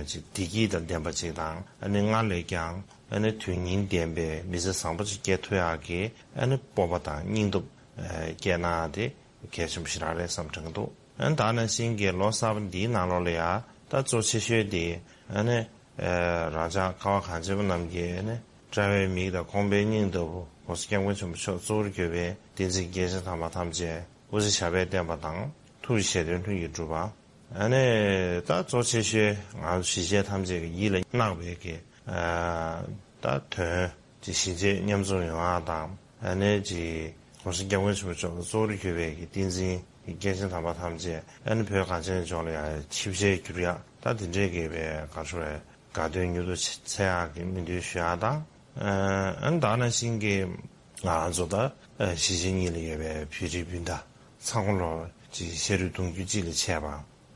ཅིག་བདེ་སྐྱིད་དང་ལྡན་པ་ཅིག་དང་། ཨ་ནི་སྔར་ལས་ཀྱང་ཨ་ནི་དོན་སྙིང་ལྡན་པའི་མི་ཚེ་བཟང་པོ་ཅིག་སྐྱེལ་ཐུབ་ཡག་གི་ཨ་ནི་སྤོབས་པ་དང་སྙིང་སྟོབས། ཨ། སྐྱེས་ན་དེ་གལ་ཆེན་པོ་ཞིག་རང་རེད་བསམ་དྲན་གྱི་འདུག་ཨ་ནི་ད་ནང་བཞིན་གྱི་ལོ་གསར་པ་འདིའི་ནང་ལོགས་ལ་ཡ་ད་གཙོ་ཆེ་ཤོས་དེ་ཨ་ནི་ཨ། རང་ཅག་ཁ་བ་གངས་ཅན་པ་རྣམས་ཀྱི་ཨ་ནི་དཔྲལ་བའི་མིག་དང་ཁོང་པའི་སྙིང་ལྟ་བུ་༸གོང་ས་༸སྐྱབས་མགོན་ཆེན་པོ་མཆོག་གཙོ་བོར་གྱུར་པའི་བསྟན་འཛིན་སྐྱེས་ཆེན་དམ་པ་ཐམས་ཅད་སྐུ་ཚེ་ཞབས་པད་བརྟན་པ་དང་ཐུགས་ཀྱི་བཞེད་དོན་ལྷུན་གྱིས་གྲུབ་པ། ཨ་ནི་ད་གཙོ་ཆེ་ཤོས་ང་ཚོ་གཞིས་བྱེས་ཐམས་ཅད་ཀྱི་ཡིད་ལ་བརྣག་པའི་གི་ཨ། ད་དོན་གྱི་གཞིས་བྱེས་མཉམ་འཛོམས་ཡོང་ཡག་དང་། ཨ་ནི་ཅིག་༸གོང་ས་༸སྐྱབས་མགོན་ཆེན་པོ་མཆོག་གཙོ་བོར་གྱུར་པའི་གི་བསྟན་འཛིན་གྱི་སྐྱེས་ཆེན་དམ་པ་ཐམས་ཅད་ཨ་ནི་བོད་གངས་ཅན་ལྗོངས་ལ་ཡང་ཆིབས་ཞལ་བསྒྱུར་ཡག་ད་དེ་འདྲའི་གི་བའི་ག་རེ་ཞུ་དགོས་རེད། དགའ་སྟོན་མྱུར་དུ་ཚེ་ཡག་གི་སྨོན་འདུན་ཞུ་ཡག་དང་། ཨ་ནི་ད་ནང་བཞིན་གྱི་ང་ཚོ་ད་གཞིས་བྱེས་གཉིས་ལ་ཡོད་པའི་བོད་རིགས་སྤུན་ཟླ་ཚང་མ་ལོ་ཅིག་ཤ་རུས་གདུང་རྒྱུད་གཅིག་ལ་ཆད་པ།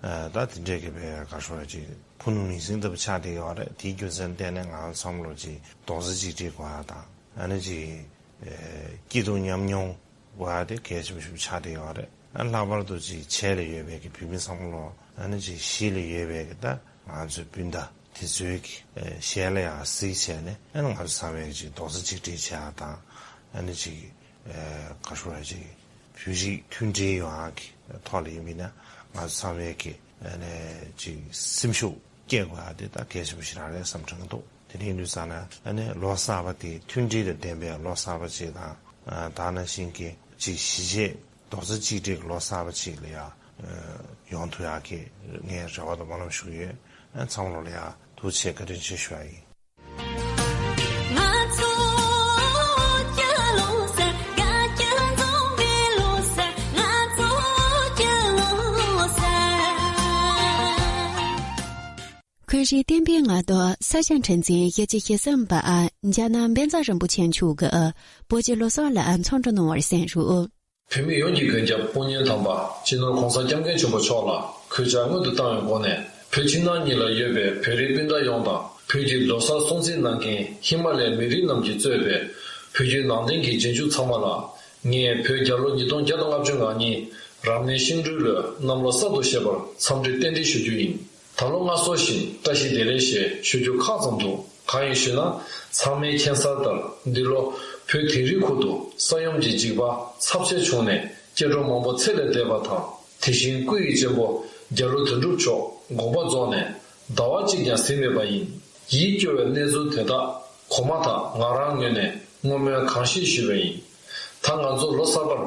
ཨ། ད་དེ་འདྲས་ཀྱི་བའི་ག་རེ་ཞུ་དགོས་རེད། ཅིག་ཕུ་ནུ་མིང་སྲིང་ལྟ་བུ་ཆགས་བསྡད་ཡོད་རེད། དེའི་རྒྱུ་མཚན་བརྟེན་ནས་ང་ཚང་མ་ལོ་ཅིག་རྡོག་རྩ་གཅིག་སྒྲིལ་དགོས་ཡག་དང་། ཨ་ནི་ཅིག་ཨ། སྐྱིད་སྡུག་མཉམ་མྱོང་དགོས་ཡག་དེ་གལ་ཆེན་པོ་ཞིག་ཆགས་བསྡད་ཡོད་རེད། ཨ། ལྷག་པར་དུ་ཅིག་བྱེས་ལ་ཡོད་པའི་གི་བོད་མི་ཚང་མ་ལོ། ཨ་ནི་ཅིག་གཞིས་ལ་ཡོད་པའི་གི་ད་ང་ཚོའི་སྤུན་ཟླ་དེ་ཚོའི་གི་ཨ། ཞལ་ལ་ཡང་གཟིགས་བྱས་ནས། ཨ་ནི་ང་ཚོ་ཚང་མས་ཅིག་རྡོག་རྩ་གཅིག་སྒྲིལ་བྱེད་ཡག་དང་། ཨ་ནི་ཅིག་ཨ། ག་རེ་ཞུ་དགོས་རེད། ཅིག་བོད་རིགས་མཐུན་སྒྲིལ་ཡོང་ཡག་གི་ཐོག་ལ་ཡིན་པ་ཡིན་ན། ང་ཚོ་ཚང་མས་ཀྱི་ཨ་ནི་ཅིག་སེམས་ཤུགས་སྐྱེད་དགོས་ཡག་དེ་ད་གལ་ཆེན་པོ་ཞིག་རང་རེད་བསམ་དྲན་གྱི་འདུག་དེ་འདྲ་ཡིན་དུས་ཙང་ན་ཨ་ནི་ལོ་གསར་པ་དེ་མཐུན་སྒྲིལ་དང་ལྡན་པའི་ལོ་གསར་པ་ཅིག་དང་། ཨ་ད་ནང་བཞིན་གྱི་ཅིག་གཞིས་བྱེས་རྡོག་རྩ་གཅིག་སྒྲིལ་གྱི་ལོ་གསར་པ་ཅིག་ལ་ཡང་ཡོང་ཐུབ་ཡག་གི་ངས་རེ་བ་དང་སྨོན་ལམ་ཞུ་གི་ཡོད། ཨ་ཚང་མ་ལོ་ལ་ཡང་ཐུགས་རྗེ་ཆེ། བཀའ་དྲིན་ཆེ་ཞུ་ཡག་ཡིན། ང་ཚོ་སྐྱ་ལོ་སར་དགའ་སྐྱ་འཛོམས་པའི་ལོ་སར། ང་ཚོ་སྐྱ་ལོ་སར། ཁོས་རིགས་བསྟན་པའི་ང་ཏོ་ས་སྐྱ་འཕྲིན་འཛིན་གཡས་འཁྱིལ་ཞེ་བསམ་པ་རྒྱ་ནག་བཛྲ་རིན་པོ་ཆེ་མཆོག་གིས་བོད་ཀྱི་ལོ་གསར་ལ་འཚམས་འདྲི་གནང་བར་གསན་རོགས། བོད་མི་ཡོངས་ཀྱི་མགོན་སྐྱབས་དཔུང་གཉེན་དམ་པ་སྤྱི་ནོར་༸གོང་ས་༸སྐྱབས་མགོན་ཆེན་པོ་མཆོག་ལ་གུས་ཕྱག་སྔོན་དུ་བཏང་བའི་སྒོ་ནས། བོད་ཕྱི་ནང་གཉིས་ལ་ཡོད་པའི་བོད་རིགས་སྤུན་ཟླ་ཡོངས་དང་། བོད་ཀྱི་ལོ་གསར་སྲུང་བརྩི་གནང་མཁན་ཧི་མ་ལའི་མི་རིགས་རྣམས་ཀྱིས་གཙོས་པའི་བོད་བརྒྱུད་ནང་བསྟན་གྱི་རྗེས་འཇུག་ཚང་མ་ལ། ངས་བོད་རྒྱལ་ལོ་ཉིས་སྟོང་བརྒྱ་དང་ལྔ་བཅུ་ང་གཉིས་རབ་གནས་ཤིང་སྦྲུལ་ལོའི་གནམ་ལོ་གསར་དུ་བཞད་པར་འཚམས་འདྲི་རྟེན་འབྲེལ་ཞུ་རྒྱུ་ཡིན། ད་ལོ་སྔ་སོ་བཞིན་བཀྲ་ཤིས་བདེ་ལེགས་ཞེས་ཞུ་རྒྱུ་ཁག་ཙམ་འདུག། གང་ཡིན་ཞུས་ན། ཚང་མས་མཁྱེན་གསལ་ལྟར་འདི་ལོ་བོད་དིང་རིའི་ཁུལ་དུ་ས་ཡོམ་གྱི་འཇིགས་པ་ཚབས་ཆེ་བྱུང་ནས་སྐྱེ་འགྲོ་མང་པོ་ཚེ་ལས་འདས་པ་དང་། དེ་བཞིན་སྐུ་ཡི་གཅེན་པོ་རྒྱ་ལོ་དོན་གྲུབ་མཆོག་དགོངས་པ་རྫོགས་ནས་ཟླ་བ་གཅིག་ཀྱང་ཟིན་མེད་པ་ཡིན། ཡིད་སྐྱོ་བའི་གནས་ཚུལ་དེ་དག་གོང་མ་དང་ང་རང་ངོས་ནས་བསྔོ་སྨོན་གང་ཤེས་ཞུས་པ་ཡིན། ད་ང་ཚོ་ལོ་གསར་པར་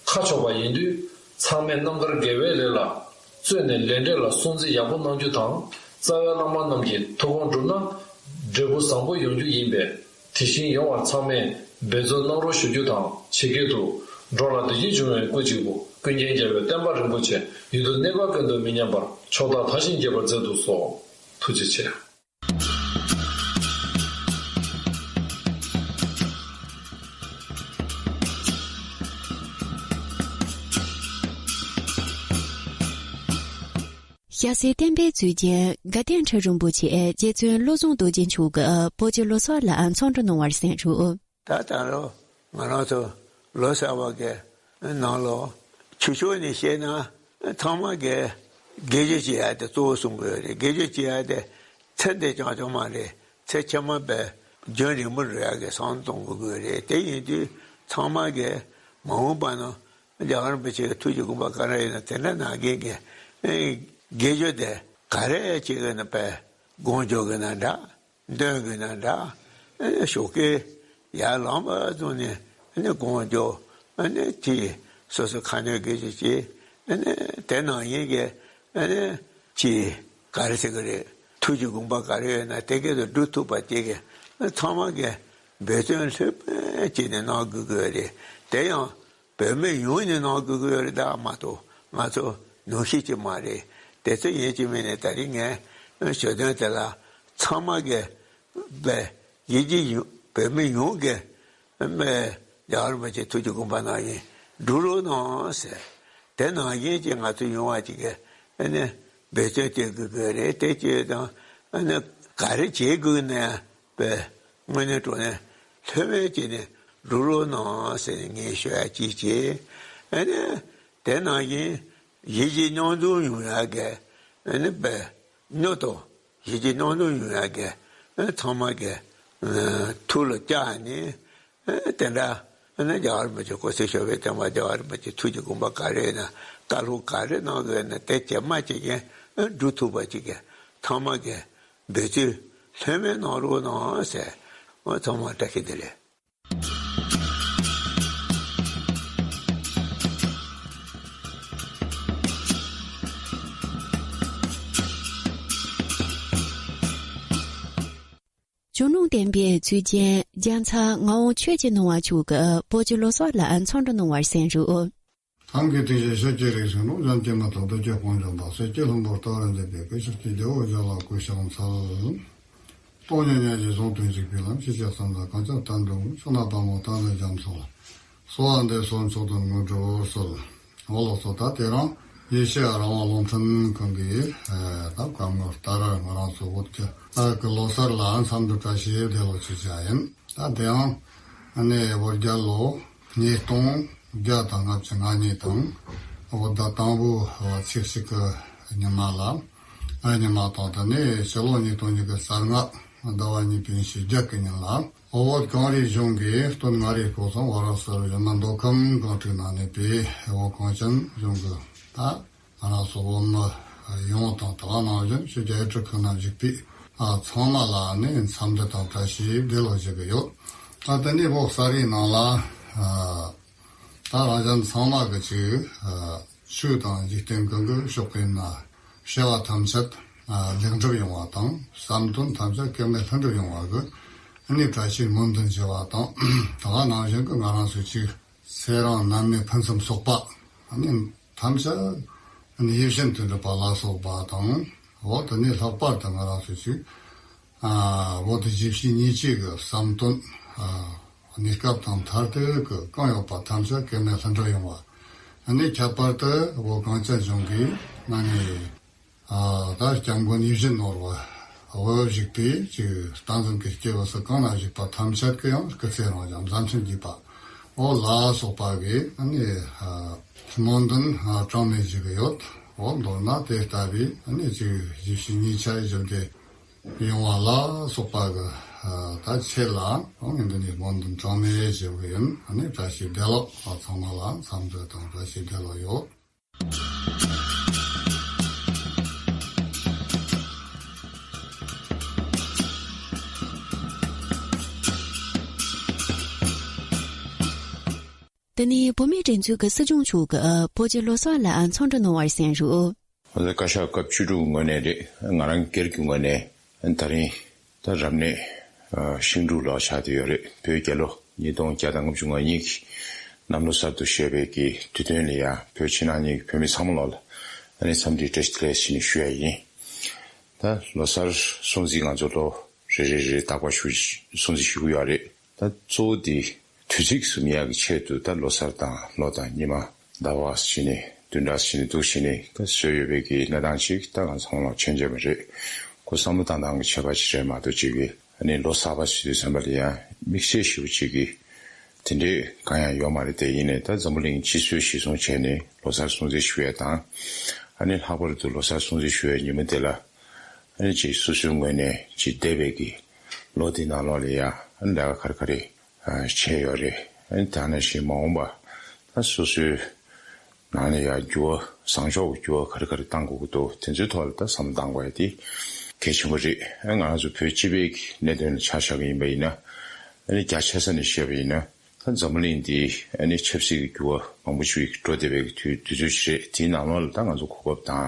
ཁ་ཕྱོགས་པ་ཡིན་དུས། ཚང་མས་རྣམ་དཀར་དགེ་བའི་ལས་ལ་བརྩོན་ནས་ལས་འབྲས་ལ་སྲུང་བརྩི་ཡག་པོ་གནང་རྒྱུ་དང་། རྩ་བའི་བླ་མ་རྣམས་ཀྱི་ཐུགས་དགོངས་འགྲུབ་ན་འབྲས་བུ་བཟང་པོ་ཡོང་རྒྱུ་ཡིན་པས། དེ་བཞིན་ཡོང་བར་ཚང་མས་འབད་བརྩོན་གནང་རོགས་ཞུ་རྒྱུ་དང་། ཇི་སྐད་དུ། འགྲོ་ལ་བདེ་སྐྱིད་འབྱུང་བའི་སྐུ་གཅིག་པུ། ཀུན་མཁྱེན་རྒྱལ་བའི་བསྟན་པ་རིན་པོ་ཆེ། ཡུན་དུ་གནས་པ་ཀུན་ཏུ་མི་ཉམས་པར། མཆོག་དང་དར་ཞིང་རྒྱས་པར་མཛད་དུ་གསོལ། ཐུགས་རྗེ་ཆེ། ཞྭ་སེར་བསྟན་པའི་གཙུག་རྒྱན་དགའ་ལྡན་ཁྲི་རིན་པོ་ཆེ་རྗེ་བཙུན་བློ་བཟང་རྡོ་རྗེ་མཆོག་གིས་བོད་ཀྱི་ལོ་གསར་ལ་འཚམས་འདྲི་གནང་བར་གསན་རོགས། ད་ད་རུང་ང་རང་ཚོ་ལོ་གསར་བ་གི་ནང་ལོ་ཆོས་ཕྱོགས་ནས་བཤད་ན་ཚང་མ་གི་དགེ་སྦྱོར་བྱེད་ཡ་དེ་གཙོ་བོ་གསུང་གི་ཡོད་རེད། དགེ་སྦྱོར་བྱེད་ཡ་དེ་ཚེ་འདི་རྐྱང་རྐྱང་མ་རེད། ཚེ་ཕྱི་མ་བས་རྒྱུན་རིང་པོ་འགྲོ་ཡ་གི་བསམ་བློ་གཏོང་དགོས་ཀྱི་ཡོད་རེད། དེ་ཡིན་དུས་ཚང་མ་གི་མ་འོངས་པ་ན་རྒྱལ་བ་རིན་པོ་ཆེ་གི་ཐུགས་ཀྱི་དགོངས་པ་ག་རེ་ཡིན་ན་དེ་འདྲ་གནང་མཁན་གྱི་དགེ་སྦྱོར་དེ་ག་རེ་བྱེད་ཀྱི་ན་བས་དགོངས་འཇོག་གི་ན་འདྲ། འདོན་དགོས་ན་འདྲ། ཨ་ནི་ཞོགས་ཀས་ཡར་ལངས་པ་བཟུང་ནས་ཨ་ནི་དགོངས་འཇོག་ཨ་ནི་དེ་སོ་སོ་ཁ་ནས་དགེ་སྦྱོར་བྱེད། ཨ་ནི་དེ་ནང་བཞིན་གྱི་ཨ་ནི་ཅི་ག་རེ་ཟེར་གི་རེད། ཐུགས་ཀྱི་དགོངས་པ་ག་རེ་ཡོད་ན་དེ་སྐད་དུ་སྒྲུབ་ཐུབ་པ་དེ་གི་ཚང་མ་གི་འབད་བརྩོན་ལྷོད་མེད་བྱས་ནས་གནང་དགོས་ཀྱི་རེད། དེ་ཡང་བོད་མི་ཡོངས་ནས་གནང་དགོས་ཀྱི་ཡོད་རེད། ད་མ་གཏོགས་ང་ཚོ་ནང་བཞིན་གྱི་མ་རེད། དེ་ཚོ་ཡིན་གྱི་མིན་ནས་ད་རིང་ངས་ཞུ་དོན་དེ་ལ་ཚང་མ་གི་བས་ཡིད་ཀྱི་ཡོད་བོད་མི་ཡོངས་ཀྱི་རྒྱལ་བ་རིན་པོ་ཆེ་ཐུགས་ཀྱི་དགོངས་པ་ནང་བཞིན་སྒྲུབ་རོགས་གནང་ཟེར། དེ་ནང་བཞིན་གྱི་ང་ཚོ་ཡོང་བ་ཅིག་གི་ཨ་ནི་འབད་བརྩོན་བྱེད་དགོས་ཀྱི་རེད། དེ་བྱས་ཙང་ཨ་ནི་ག་རེ་བྱེད་དགོས་ན་ཡང་བས་དངོས་གནས་དྲང་གནས་ལྷོད་མེད་བྱས་ནས་སྒྲུབ་རོགས་གནང་ཟེར་ནས་ངས་ཞུ་ཡ་གཅིག་བྱས། ཨ་ནི་དེ་ནང་བཞིན་ཡིད་ཀྱི་མཉམ་འཛོམས་ཡོང་ཡ་གི་ཨ་ནི་བས་མྱུར་དུ་ཡིད་ཀྱི་མཉམ་འཛོམས་ཡོང་ཡ་གི་ཨ་ཚང་མ་གི་ཨ་ཐུགས་ལ་བཅངས་ནས་ཨ་དེ་འདྲ་ཨ་ནི་རྒྱལ་བ་རིན་པོ་ཆེ་སྐུ་ཚེ་ཞབས་པད་བརྟན་པ། རྒྱལ་བ་རིན་པོ་ཆེ་ཐུགས་ཀྱི་དགོངས་པ་ག་རེ་ཡིན་ན་བཀའ་སློབ་ག་རེ་གནང་དགོས་ན་དེ་ཇི་མ་ཇི་བཞིན་ཨ་སྒྲུབ་ཐུབ་པ་ཅིག་གི་ཚང་མ་གི་འབད་བརྩོན་ལྷོད་མེད་གནང་རོགས་གནང་ཟེར། ཨ་ཚང་མ་བཀྲ་ཤིས་བདེ་ལེགས། ཇོ་ནང་བསྟན་པའི་གཙུག་རྒྱན་རྒྱལ་ཚ་ངག་དབང་ཆོས་ཀྱི་ནང་བ་མཆོག་གིས་བོད་ཀྱི་ལོ་གསར་ལ་འཚམས་འདྲི་གནང་བར་གསན་རོགས། གང་གི་དེ་བཞིན་ཤཱཀྱའི་རིགས་སུ་ནོར། གཞན་གྱིས་མི་ཐུབ་བདུད་ཀྱི་དཔུང་འཇོམས་དང་། སྲིད་ཀྱི་ལྷུན་པོར་ལྟ་བར་འདུད་པའི་སྐུ། ཕྱོགས་ཀྱི་རྒྱལ་པོ་རྒྱལ་ལ་སྐུ་ཕྱག་འཚལ། སྟོང་ཉིད་མཉམ་བཞག་གཞུང་དོན་གཅིག་པའི་ལམ། ཕྱི་ཕྱིར་སེམས་ཙམ་གང་ཁྱབ་བསྟན་འགྲོ་མགོན། ཕྱོགས་ན་པདྨོ་རྟ་ནི་རྒྱ་མཚོ་ལ། གསོལ་བ་འདེབས་སོ་མཆོག་ཏུ་དངོས་གྲུབ་སྩོལ། འོ་ལགས་སོ། ད་དེ་རིང་ཡེ་ཤེས་རང་དབང་རླུང་འཕྲིན་ཁང་གིས་ད་བཀའ་མོལ་ལྟར་ང་རང་ཚོ་བོད་ཀྱི་ཨ་གི་ལོ་གསར་ལ་འཚམས་འདྲི་བཀྲ་ཤིས་བདེ་ལེགས་ཞུ་བྱ་ཡིན། ད་དེ་ཡང་ཨ་ནི་བོད་རྒྱལ་ལོ་ཉིས་སྟོང་བརྒྱ་དང་ལྔ་བཅུ་ང་གཉིས་དང་། བོད་ཟླ་དང་པོའི་ཚེས་གཅིག་གི་ཉི་མ་ལ། ཨ་ཉི་མ་དང་ད་ནི་ཕྱི་ལོ་ཉིས་སྟོང་ཉི་ཤུ་རྩ་ལྔ་ཟླ་བ་གཉིས་པའི་ཚེས་བརྒྱད་ཀྱི་ཉིན་ལ། བོད་གངས་རིའི་ལྗོངས་ཀྱི་སྟོད་མངའ་རིས་ཕུག་སོགས་ཝཱ་ར་ཎ་སིར་བཞུགས་མི་མདོ་ཁམས་སྒང་དྲུག་ནང་གནས་པའི་བོད་གངས་ཅན་ལྗོངས་ཀྱི་ད་ང་རང་ཚོ་བོད་མི་ཡོངས་དང་དེ་ག་ནང་བཞིན་ཆོས་རྒྱལ་ཡུལ་གྲུ་ཁག་ན་བཞུགས་པའི་ ཨ་ཚང་མ་ལ་ནི་འཚམས་འདྲི་དང་བཀྲ་ཤིས་བདེ་ལེགས་ཞུ་གི་ཡོད། ཨ་དེ་ནས་བོད་གསར་བའི་ནང་ལ་ཨ་ད་རང་ཅག་ཚང་མ་གི་ཅིག་ཨ་ཆོས་དང་འཇིག་རྟེན་གང་གི་ཕྱོགས་ཀུན་ན་བྱ་བ་ཐམས་ཅད་ཨ་ལེགས་འགྲུབ་ཡོང་བ་དང་བསམ་དོན་ཐམས་ཅད་གེགས་མེད་ལྷུན་གྲུབ་ཡོང་བ་གི་ནི་བཀྲ་ཤིས་སྨོན་འདུན་ཞུ་བ་དང་། ད་ག་ནང་བཞིན་གི་ང་རང་ཚོ་ཅིག་ཚེ་རིང་ནད་མེད་ཕུན་སུམ་ཚོགས་པ། ཨ་ནི་ཐམས་ཅད་ཨ་ནི་ཡིད་བཞིན་དུ་འགྲུབ་པ་ལ་སོགས་པ་དང་། འོ་དེ་ནས་ལྷག་པར་དུ་ང་རང་ཚོ་ཅིག་ཨ་བོད་དུ་གཞིས་བྱེས་གཉིས་ཆའི་གི་བསམ་དོན་ཨ་གནས་སྐབས་དང་མཐར་ཐུག་གི་གང་ཡོད་པ་ཐམས་ཅད་གེགས་མེད་ལྷུན་གྲུབ་ཡོང་བ། ཨ་ནི་ཁྱད་པར་དུ་བོད་གངས་ཅན་ལྗོངས་ཀྱི་ཨ་ནི་ཨ་ད་སྐྱབས་མགོན་ཡིད་བཞིན་ནོར་བུ་འོད་བཞུགས་པའི་ཅིག་རྟ་མགྲིན་གྱི་སྐྱེ་བོ་སུ་གང་ན་བཞུགས་པ་ཐམས་ཅད་ཀྱི་ཡང་སྐུ་ཚེ་རིང་ཞིང་བཟང་སྐྱོང་བགྱིས་པ་འོ་ལ་སོགས་པ་གི་ཨ་ནི་ཨ་སྨོན་འདུན་ཨ་གྲངས་མེད་ཞུ་གི་ཡོད། འོ་མདོར་ན་དེ་ལྟ་བུའི་ཨ་ནི་ཅིག་གཞིས་བྱེས་གཉིས་ཆ་ཡི་ཞི་བདེ་ཡོང་བ་ལ་སོགས་པ་གི་ཨ་ད་ཆེད་ལ་འོ་ངས་འདི་ནས་སྨོན་འདུན་གྲངས་མེད་ཞུ་གི་ཡིན། ཨ་ནི་བཀྲ་ཤིས་བདེ་ལེགས། ཨ་ཚང་མ་ལ་འཚམས་འདྲི་དང་བཀྲ་ཤིས་བདེ་ལེགས་ཡོད། དེ་ནས་བོད་མིའི་སྒྲིག་འཛུགས་ཀྱི་སྲིད་སྐྱོང་མཆོག་གིས་བོད་ཀྱི་ལོ་གསར་ལ་འཚམས་འདྲི་གནང་བར་གསན་རོགས། ང་ཚོ་བཀའ་ཤག་སྐབས་བཅུ་དྲུག་ངོས་ནས་རེད། ང་རང་སྒེར་གྱི་ངོས་ནས་ད་རིང་ད་རབ་གནས་ཤིང་འབྲུག་ལོ་ཆགས་བསྡད་ཡོད་རེད། བོད་རྒྱལ་ལོ་ཉིས་སྟོང་བརྒྱ་དང་ལྔ་བཅུ་ང་གཉིས་ཀྱི་གནམ་ལོ་གསར་དུ་བཞད་པའི་གི་དུས་སྟོན་ལ་ཡ་བོད་ཕྱི་ནང་གཉིས་ཀྱི་བོད་མི་ཚང་མ་ལོག་ལ་ཨ་ནི་འཚམས་འདྲི་བཀྲ་ཤིས་བདེ་ལེགས་ཞུ་ནས་ཞུ་ཡ་ཡིན། ད་ལོ་གསར་སྲུང་བརྩི་ང་ཚོ་ལོ་རེ་རེ་རེ་རྟག་པར་ཞུ་སྲུང་བརྩི་ཞུ་གི་ཡོད་རེད། ད་གཙོ་བོ་དེ་དུས་ཚིགས་སུ་ཉེ་ཡག་གི་ཆེད་དུ་ད་ལོ་གསར་དང་ལོ་དང་ཉི་མ་ཟླ་བ་ཟེར་ནས་བདུན་ཕྲག་ཟེར་ནས་འདུག་ཟེར་ནས་ད་བཟོས་ཡོད་པའི་གི་གནས་སྟངས་ཅིག་ད་ང་ཚང་མ་མཁྱེན་མཁྱེན་པ་རེད། ཁོ་བསམ་བློ་བཏང་སྟངས་ཀྱི་ཁྱད་པར་ཅིག་རེད་མ་གཏོགས་ཅིག་གི་ཨ་ནི་ལོ་གསར་པ་ཟེར་དུས་ཙམ་པ་ལ་ཡང་དམིགས་བསལ་ཞེ་པོ་ཅིག་གི་དེ་འདྲའི་གང་ཡང་ཡོད་མ་རེད། དེ་ཡིན་ནའི་ད་འཛམ་བུ་གླིང་སྤྱི་སྲོལ་གཞིར་བཟུང་བྱས་ནས་ལོ་གསར་སྲུང་བརྩི་ཞུ་ཡས་དང་། ཨ་ནི་ལྷག་པར་དུ་ལོ་གསར་སྲུང་བརྩི་ཞུ་ཡས་ཉིན་མོ་དེ་ལ་ཨ་ནི་ཅིག་སོ་སོའི་ངོས་ནས་ཅིག་འདས་པའི་གི་ལོ་དེ་ནང་ལོགས་ལ་ཡ་ཨ་ནི་ལས་ཀ་ག་རེ་ག་རེ་བྱས་ཡོད་རེད། ཨ་ནི་དེ་ནང་བཞིན་མ་འོངས་པ་ད་སོ་སོའི་ནང་ལ་ཡ་འགྱུར་བ་བཟང་ཕྱོགས་ཀྱི་འགྱུར་བ་ག་རེ་ག་རེ་གཏང་དགོས་ཀྱི་འདུག་དེ་ཚོའི་ཐོག་ལ་ད་བསམ་བློ་གཏང་དགོས་ཡ་དེ་གལ་ཆེན་པོ་རེད། ཨ་ང་རང་ཚོ་བོད་སྤྱི་པའི་གི་གནད་དོན་ལ་ཆ་བཞག་གི་ཡིན་པ་ཡིན་ན། ཨ་ནི་རྒྱ་ཆེ་ས་ནས་བཤད་པ་ཡིན་ན། ད་འཛམ་བུ་གླིང་འདི་ཨ་ནི་ཆབ་སྲིད་ཀྱི་འགྱུར་བ་མང་པོ་ཞིག་འགྲོ་བསྡད་པའི་དུས་དུས་ཚོད་ཅིག་རེད། དེའི་ནང་ལོགས་ལ་ད་ང་ཚོ་གོ་སྐབས་དང་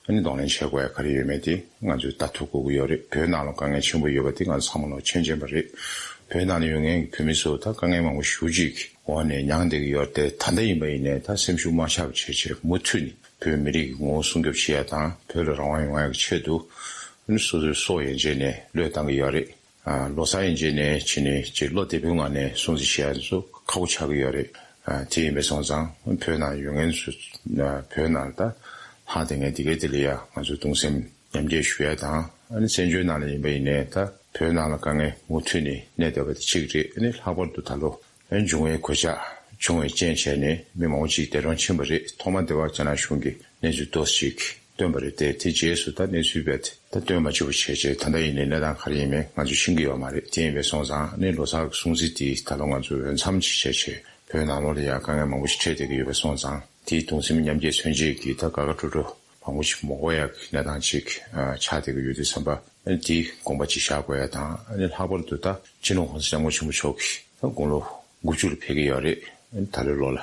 ཨ་ནི་གདོང་ལེན་བྱེད་དགོས་ཡ་ག་རེ་ཡོད་མེད་དེ་ང་ཚོས་ལྟ་ཐུབ་དགོས་ཀྱི་ཡོད་རེད། བོད་ནང་ལ་དཀའ་ངལ་ཆེན་པོ་ཡོད་པ་དེ་ང་ཚོ་ཚང་མ་ལོག་མཁྱེན་མཁྱེན་པ་རེད། བོད་ནང་ལ་ཡོད་མཁན་གྱི་བོད་མི་ཚོ་ད་དཀའ་ངལ་མང་པོ་ཞེ་པོ་ཅིག་འོག་ནས་མྱངས་བསྡད་ཀྱི་ཡོད་རེད་དེ། ད་ལྟ་ཡིན་པ་ཡིན་ནའི་ད་སེམས་ཤུགས་མ་ཆག་པ་བྱས་བྱས་མུ་མཐུད་ནས་བོད་མི་རིགས་ཀྱི་ངོ་བོ་སྲུང་སྐྱོབ་བྱེད་ཡ་དང་བོད་ལ་རང་དབང་ཡོང་ཡ་གི་ཆེད་དུ་ཨ་ནི་སོ་སོའི་སྲོག་ཡན་ཆད་ནས་བློས་བཏང་གི་ཡོད་རེད། ཨ་ལོ་གསར་ཡན་ཆད་ནས་ཕྱི་ནས་ཅིག་བློ་བདེ་པོའི་ངང་ནས་སྲུང་བརྩི་བྱེད་ཡ་ཚོ་ཁག་པོ་ཆགས་ཀྱི་ཡོད་རེད། ཨ་དེ་ཡིན་པའི་སོང་ཙང་བོད་ནང་ཡོད་མཁན་ཚོ་ཨ་བོད་ནང་ལ་ད་ལྷག་བསྡད་མཁན་དེ་གའི་དེ་ལ་ཡ་ང་ཚོ་གདུང་སེམས་མཉམ་སྐྱེད་ཞུ་ཡ་དང་། ཨ་ནི་བཙན་བྱོལ་ནང་ལ་ཡིན་པ་ཡིན་ནའི་ད་བོད་ནང་ལ་དཀའ་ངལ་མུ་མཐུད་ནས་གནས་བསྡད་པ་དེ་གཅིག་རེད། ཨ་ནི་ལྷག་པར་དུ་ད་ལོ་ཨ་ནི་འབྱུང་བའི་གོད་ཆག་བྱུང་བའི་རྐྱེན་བྱས་ནས་མི་མང་པོ་ཅིག་འདས་གྲོངས་ཕྱིན་པ་རེད། ཐོག་མ་དེ་བར་རྒྱ་ནག་གཞུང་གིས་གནས་ཚུལ་ཏོག་ཙམ་ཅིག་བཏོན་པ་རེད་དེ། དེ་རྗེས་སུ་ད་གནས་ཚུལ་རྦད་དེ་ད་བཏོན་མ་བཅུག་པ་བྱས་བྱས་ད་ལྟ་ཡིན་ནའི་གནས་སྟངས་ག་རེ་ཡིན་མིན་ང་ཚོས་ཤེས་ཀྱི་ཡོད་མ་རེད། དེ་ཡིན་པའི་སོང་ཙང་ཨ་ནི་ལོ་གསར་གྱི་སྲུང་བརྩི་དེ་ད་ལོ་ང་ཚོས་འོས་འཚམ་ཅིག་བྱས་བྱས་བོད་ནང་ལོགས་ལ་ཡང་དཀའ་ངལ་མང་པོ་ཞིག་འཕྲད་བསྡད་ཀྱི་ཡོད་པའི་སོང་ཙང་། དེའི་གདུང་སེམས་མཉམ་སྐྱེད་མཚོན་བྱེད་ཀྱི་ད་དགའ་དགའ་སྤྲོ་སྤྲོ་མང་པོ་ཞིག་མ་དགོས་ཡག་གི་གནས་སྟངས་ཅིག་ཨ་ཆགས་བསྡད་ཀྱི་ཡོད་དུས་ཙམ་པ། ཨ་ནི་དེའི་དགོངས་པ་ཅིག་བཞག་དགོས་ཡ་དང་། ཨ་ནི་ལྷག་པར་དུ་ད་སྤྱི་ནོར་༸གོང་ས་༸སྐྱབས་མགོན་ཆེན་པོ་མཆོག་གིས་ད་དགུང་ལོ་དགུ་བཅུ་ལ་ཕེབས་ཀྱི་ཡོད་རེད། ཨ་ནི་ད་ལོའི་ལོ་ལ།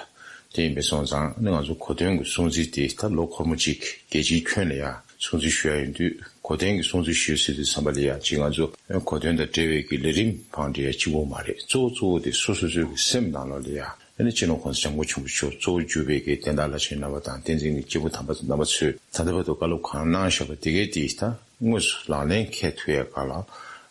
དེ་ཡིན་པའི་སོང་ཙང་ཨ་ནི་ང་ཚོ་གོ་སྟོན་གྱི་སྲུང་བརྩི་དེ་ད་ལོ་འཁོར་མོ་གཅིག་རྒྱལ་སྤྱིའི་ཁྱོན་ལ་ཡ་སྲུང་བརྩི་ཞུ་ཡ་ཡིན་དུས། གོ་སྟོན་གྱི་སྲུང་བརྩི་ཞུ་ཟེར་དུས་ཙམ་པ་ལ་ཡ་ཅིག་ང་ཚོ་གོ་སྟོན་དང་འབྲེལ་བའི་གི་ལས་རིམ་བང་སྒྲིག་ཡ་གཅིག་པོ་མ་རེད། གཙོ་བོ་གཙོ་བོ་དེ་སོ་སོ་སོའི་གི་སེམས་ནང་ལོགས་ལ་ཡ་ཨ་ནི་སྤྱི་ནོར་༸གོང་ས་༸སྐྱབས་མགོན་ཆེན་པོ་མཆོག་གཙོ་བོ་གྱུར་པའི་གི་བསྟན་བདག་བླ་ཆེན་རྣམ་པ་དང་བསྟན་འཛིན་གྱི་སྐྱེས་བུ་དམ་པ་རྣམ་པ་ཚོས་ད་ལྟ་བར་དུ་བཀའ་སློབ་གང་གནང་བཞག་པ་དེ་གའི་དེ་ད་དངོས་སུ་ལག་ལེན་འཁེལ་ཐུབ་ཡ་ག་ལ་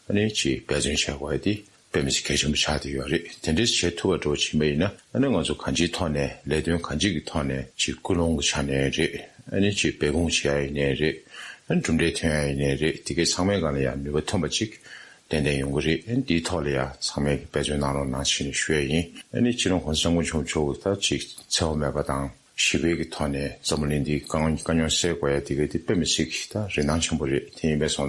ཨ་ནི་ཅིག་འབད་བརྩོན་བྱེད་དགོས་ཡ་དེ་དཔེ་མི་སྲིད་གལ་ཆེན་པོ་ཆགས་བསྡད་ཡོད་རེད། དེ་འདྲས་བྱེད་ཐུབ་པ་འདྲ་བོ་ཕྱིན་པ་ཡིན་ན་ཨ་ནི་ང་ཚོ་གང་ཅིའི་ཐོག་ནས་ལས་དོན་གང་ཅིའི་གི་ཐོག་ནས་ཅིག་ཀུན་སློང་གི་ཆ་ནས་རེད། ཨ་ནི་ཅིག་འབད་འབུངས་བྱེད་ཡ་ཡིན་ནའི་རེད། ཨ་ནི་གྲུབ་འབྲས་ཐོན་ཡ་ཡིན་ནའི་རེད། དེ་གའི་ཚང་མའི་སྒང་ལ་ཡང་ནུས་པ་ཐོན་པ་ཅིག་ཏན་ཏན་ཡོང་གི་རེད། ཨ་ནི་དེའི་ཐོག་ལ་ཡང་ཚང་མས་འབད་བརྩོན་གནང་རོགས་གནང་ཞེས་ནས་ཞུ་ཡ་ཡིན། ཨ་ནི་སྤྱི་ནོར་༸གོང་ས་༸སྐྱབས་མགོན་ཆེན་པོ་མཆོག་གིས་ད་ཅིག་འཚེ་བ་མེད་པ་དང་ཞི་བའི་གི་ཐོག་ནས་འཛམ་བུ་གླིང་འདིའི་དཀའ་དཀའ་རྙོག་སེལ་དགོས་ཡ་དེ་ག་དེ་དཔེ་མི་སྲིད་ཀྱི་ད་རིན་ཐང་ཆེན་པོ་རེད། དེ་ཡིན་པའི་སོང་ཙང་